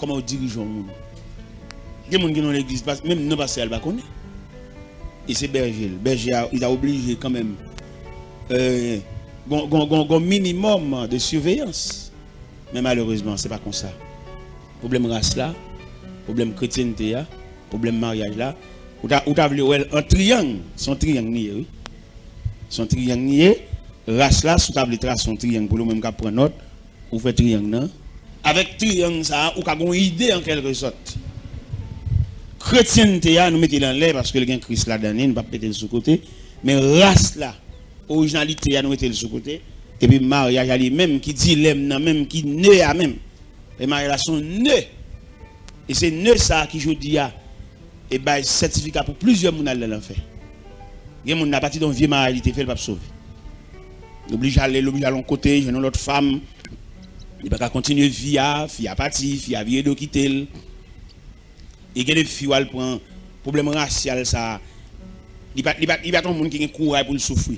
kòman yo dirije yon moun. Gen moun ki nan legliz, pas-, menm non pastè a, li pa konnen. E se bèje l. Bèje a, li ta oblije kanmenm, euh, gon, gon, gon, gon minimòm de siveyans. Men malerezman, se pa konsa. Pwoblèm ras la, pwoblèm kretyente a, pwoblèm maryaj la, ou ta, ou ta vle wè l an triyang, se yon triyang li ye, wi. Se yon triyang li ye. Ras la, si w ta vle trase yon triyang pou li, ou menm k ap pran nòt, ou fè triyang nan. Avèk triyang sa a, ou ka gen yon ide an kèlke sòt. Kretyente a, nou mete l anlè paske l gen Kris ladan li, nou p ap mete l sou kote. Men ras la, orijinalite a, nou mete l sou kote. Epi maryaj a li menm, ki dilèm nan menm, ki ne a menm. E maryaj la se yon ne. E se ne sa a ki jodi a, e bay sètifika pou plizyè moun al nan lanfè. Gen moun apati de yon vye maryaj li te fè, l p ap sove. L oblije ale, l oblije al yon kote, jwenn yon lòt fanm. Li pa ka kontinye vi a, fi a pati, fi a vire do kite l. E gen de fi w al pran pwoblèm rasyal sa a. Li pa, li pa, li pa t yon moun ki gen kouray pou l soufri.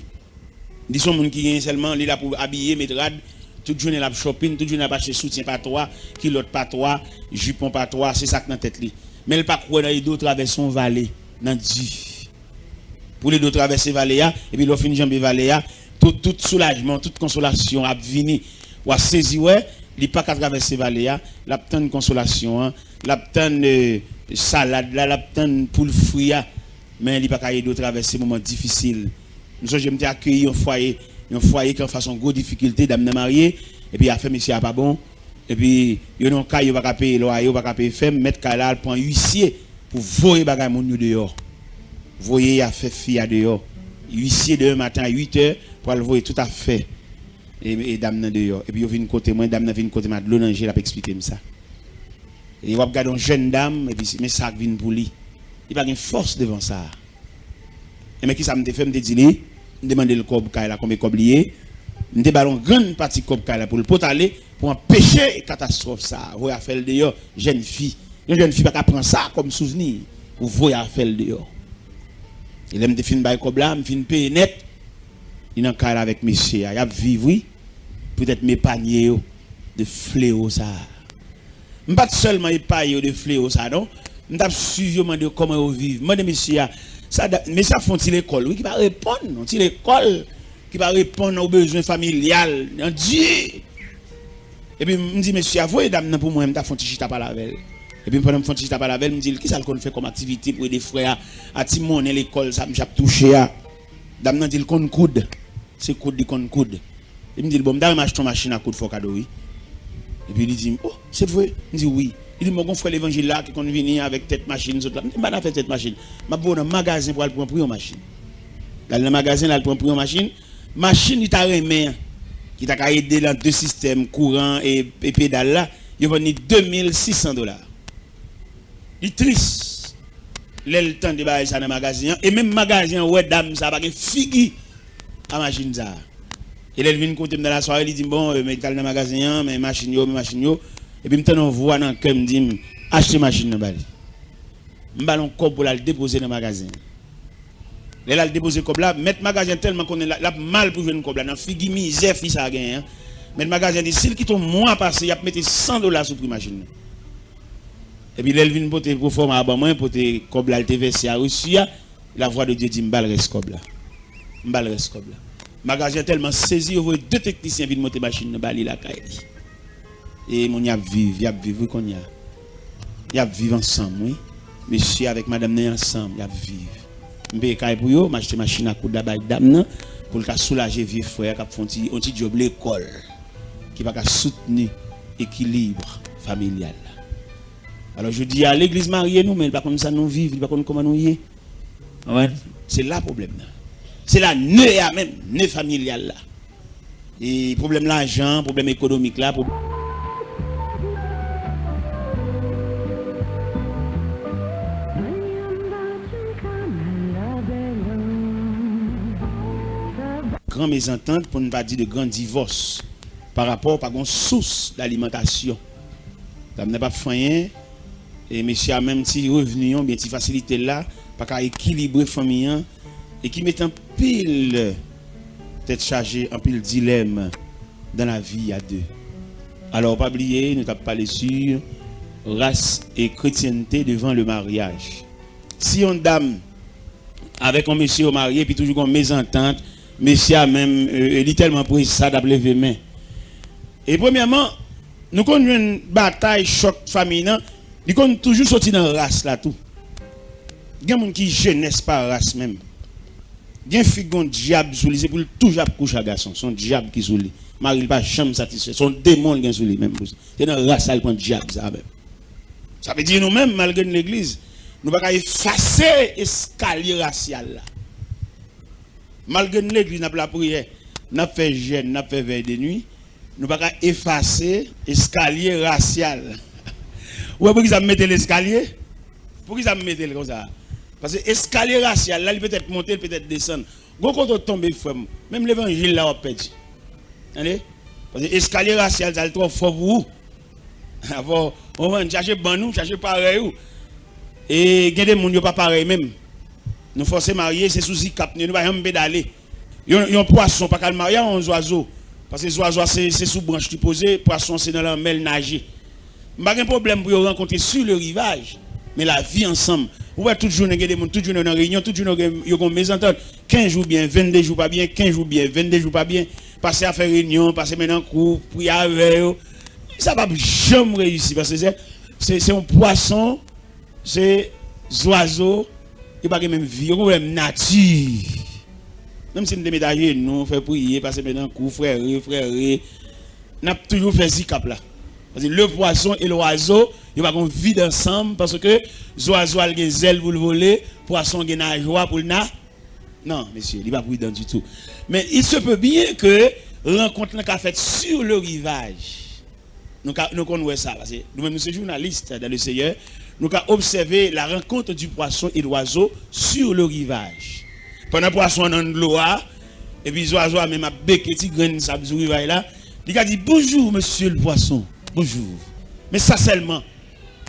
Li se yon moun ki gen sèlman, li la pou abiye, met rad, tout jounen l ap shopping, tout jounen l ap achte soutyen patwa, kilòt patwa, jipon patwa, se sa k nan tèt li. Men l pa kwè nan ede w travèse yon vale, nan di. Pou l ede w travèse vale a, epi lè w fin janbe vale a, tout, tout soulajman, tout konsolasyon ap vini. W a sezi wè, li pa ka travèse vale a, l ap tann konsolasyon an, l ap tann, eh, salad la, l ap tann poul fri a, men li pa ka ede w travèse moman difisil. M sonje m te akeyi yon fwaye, yon fwaye ki anfas yon gwo difikilte, dam nan marye, epi afè mesye a pa bon, epi yo nan yon kay, yo pa ka peye lwaye, yo pa ka peye fèm, mèt kay la al pran uisye pou voye bagay moun yo deyò. Voye afè fi a deyò. Uisye demen maten a uit è pou al voye tout afè e, e dam nan deyò. Epi yo vin kote mwen, dam nan vin kote m a dlo nan je l ap eksplike m sa. E w ap gade yon jèn dam, epi se, men sa k vin pou li. Li pa gen fòs devan sa. E men kisa m te fè? M te di li, m te mande l kòb kay la, konbyen kòb li ye. M te ba l yon grann pati kòb kay la pou l pot ale, pou anpeche katastwòf sa a. Voye afè l deyò, jèn fi. Yon jèn fi pa ka pran sa kòm souvni pou voye afè l deyò. E lè m te fin bay kòb la, m fin peye nèt, li nan kay la avèk mesye a. Y ap viv, wi. Poutèt m epanye yo de flewo sa a. M pa t sèlman epaye yo de flewo sa a, non. M t ap swiv yo, mande yo kòman yo viv. M mande mesye a, sa da-, mesye a fè yon ti lekòl, wi, ki pa reponn, yon ti lekòl ki pa reponn o bezwen familyal, nan di. Epi m di mesye a, voye dam nan pou mwen, m ta fè yon ti chita pale avè l. Epi pandan m fè yon ti chita pale avè l, m di l, kisa l konn fè kòm aktivite pou ede frè a, a ti monnen lekòl sa misye ap touche a? Dam nan di l konn koud. Se koud li konn koud. Epi m di l, bon, m ta renmen achte yon machin a koud fè w kado, wi. Epi li di m, oh, se vre? M di, wi. Li di m, bon, gon frè levanjil la ki konn vini avèk tèt machin sot la. M di, m pa nan afè tèt machin. M ap voye w nan magazen pou al pran pri yon machin. L al nan magazen, l al pran pri yon machin. Machin li ta renmen an, ki ta ka ede l an de sistèm, kouran e, e pedal la, yo vann li de mil sis san dola. Li tris lè l tande bagay sa nan magazen an. E menm magazen an wè dam sa pa gen figi a machin sa. E lè l vin kote m nan lasware, li di m, bon, eh, men t al nan magazen an, men machin yo, men machin yo. Epi m tande yon vwa nan kè m di m, achte machin nan ba li. M ba l yon kòb pou l al depoze nan magazen an. Lè l al depoze kòb la, mèt magazen an tèlman konnen l, l ap mal pou jwenn kòb la, nan figi mizè fi sa a genyen an. Mèt magazen an di, si l kite yon mwa pase, y ap mete san dola sou pri machin nan. Epi lè l vin pote pwofòma a ban mwen, pote kòb la l te vèse a resi a, lavwa de Dye di m ba l rès kòb la. M ba l rès kòb la. Magazen an tèlman sezi, yo voye de teknisyen vin monte machin nan ba li lakay li. E moun y ap viv, y ap viv wi kounye a. Y ap viv ansanm wi. Mesye avèk madanm nan ansanm, y ap viv. M peye kay pou yo, m achte machin a koud la bay dam nan pou l ka soulaje vye frè a k ap fè yon ti, yon ti djòb lekòl ki pa ka soutni ekilib familyal la. Alò, jodi a, legliz marye nou, men li pa konn sa nou viv, li pa konn kòman nou ye. Konprann? Se la pwoblèm nan. Se la ne a menm, ne familyal la. E pwoblèm lajan, pwoblèm ekonomik la, pwob- Gran mezantant, pou n pa di de gran divòs, pa rapò pa gon sous dalimantasyon. Dam nan p ap fè anyen, e mesye a menm ti revni an, oubyen ti fasilite l la, pa ka ekilibre fanmi an, e ki mete anpil tèt chaje, anpil dilèm dans la vie à deux. Alò, pa bliye, nou t ap pale sou ras e kretyènte devan le maryaj. Si yon dam avèk yon mesye yo marye, epi toujou gon mezantant, mesye a menm, e, e, li tèlman presa, l ap leve men. E premyèman, nou konn jwenn batay, chòk fanmi nan, li konn toujou soti nan ras la tou. Gen moun ki jenès pa ras menm. Gen fi gon dyab sou li, se pou l toujou ap kouche ak gason. Se yon dyab ki sou li. Mari l pa janm satisfè. Se yon demon l gen sou li menm. Se nan ras la l pran dyab sa menm. Sa vle di nou menm, malgre n legliz, nou pa ka efase eskalye rasyal la. Malgre n legliz, n ap lapriyè, n ap fè jèn, n ap fè vèy de nwi, nou pa ka efase eskalye rasyal. Ou wè poukisa m mete l eskalye? Poukisa m mete l konsa? Paske eskalye rasyal la, li petèt monte, li petèt desann. Gon kote w tonbe, frè m, menm levanjil la w ap pèdi. Tande? Paske eskalye rasyal sa, li twò fò pou ou. Avò, ou konprann, chache bann ou, chache parèy ou. E gen de moun yo pa parèy menm. Nou fòse marye, se sou zikap nou ye, nou pa janm pedale. Yon, yon pwason pa ka al marye a yon zwazo. Paske zwazo a se, se sou branch li poze, pwason se nan lanmè l naje. M pa gen pwoblèm pou yo rankontre sur le rivage, men lavi ansanm. Ou wè tout jounen gen de moun, tout jounen yo nan reyinyon, tout jounen yo gen, yo gen yon mezantant. Kenz jou byen, vennde jou pa byen, kenz jou byen, vennde jou pa byen. Pase a fè reyinyon, pase mennen koup, priye avè yo. Sa p ap janm reyisi, paske se, se, se yon pwason, se zwazo, yo pa gen menm vi, yo gen pwoblèm nati. Menm si n te met ajenou, fè priye, pase mennen koup, frère, frère, n ap toujou fè zikap la. Paske le poisson et l'oiseau, yo pa gen yon vi ansanm, paske zwazo a l gen zèl pou l vole, pwason gen najwa pou l na-, non, mesye, li pa pridan ditou. Men il se peut bien que rankont lan ka fèt sur le rivage. Nou ka, nou konn wè sa, paske nou menm nou se jounalis dans le Seigneur, nou ka obsève la rencontre du poisson et l'oiseau sur le rivage. Pandan pwason an nan dlo a, epi zwazo a menm ap beke ti grenn sab sou rivaj la, li ka di, "Bonjour, monsieur le poisson, bonjour." Men sa sèlman.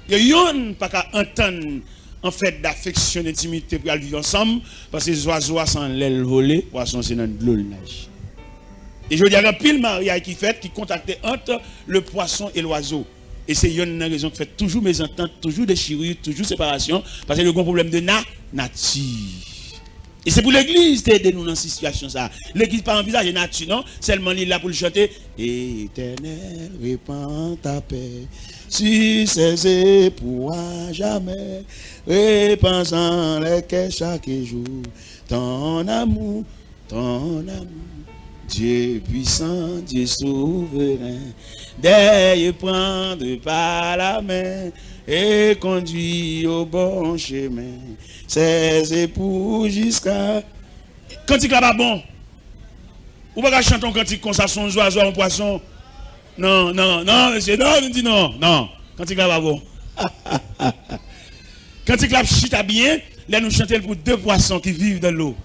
Yo yonn pa ka antann an fèt dafeksyon, dentimite pou y al viv ansanm, paske zwazo a se anlè l vole, pwason se nan dlo l naje. E jodi a, gen anpil maryaj ki fèt, ki kontakte ant le poisson et l'oiseau. E se yonn nan rezon ki fè toujou mezantant, toujou dechiri, toujou separasyon, paske yo gen pwoblèm de na-, nati. E se pou legliz te ede nou nan sitiyasyon sa. Legliz pa anvizaje nati, non. Sèlman li la pou l chante, Éternel, répands ta paix sur ces époux à jamais. Répands en les cœurs chaque jour ton amour, ton amour. Dieu puissant, Dieu souverain, daigne prendre par la main et conduire au bon chemin ces époux jusqu'à. Kantik la pa bon. Ou pa ka chante yon kantik konsa sou yon zwazo a yon pwason. Non, non, non, mesye, non, nou di non, non. Kantik la pa bon. Kantik la ap chita byen lè nou chante l pou de pwason ki viv dans l'eau.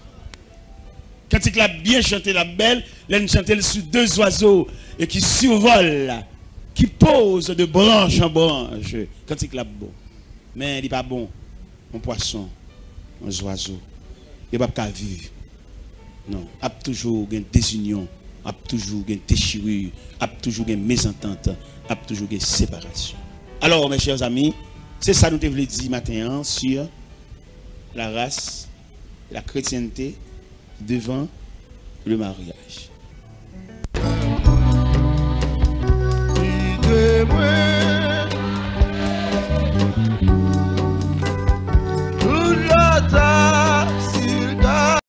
Kantik la ap byen chante, l ap bèl lè nou chante l sou de zwazo e ki survole, ki poze de branch an branch. Kantik la ap bon. Men li pa bon. Yon pwason, yon zwazo, yo p ap ka viv. Non, ap toujou gen dezinyon, ap toujou gen dechiri, ap toujou gen mezantant, ap toujou gen separasyon. Alors, mes chers amis, se sa nou te vle di maten an sur la race, la chrétienté devant le mariage. Kite mwen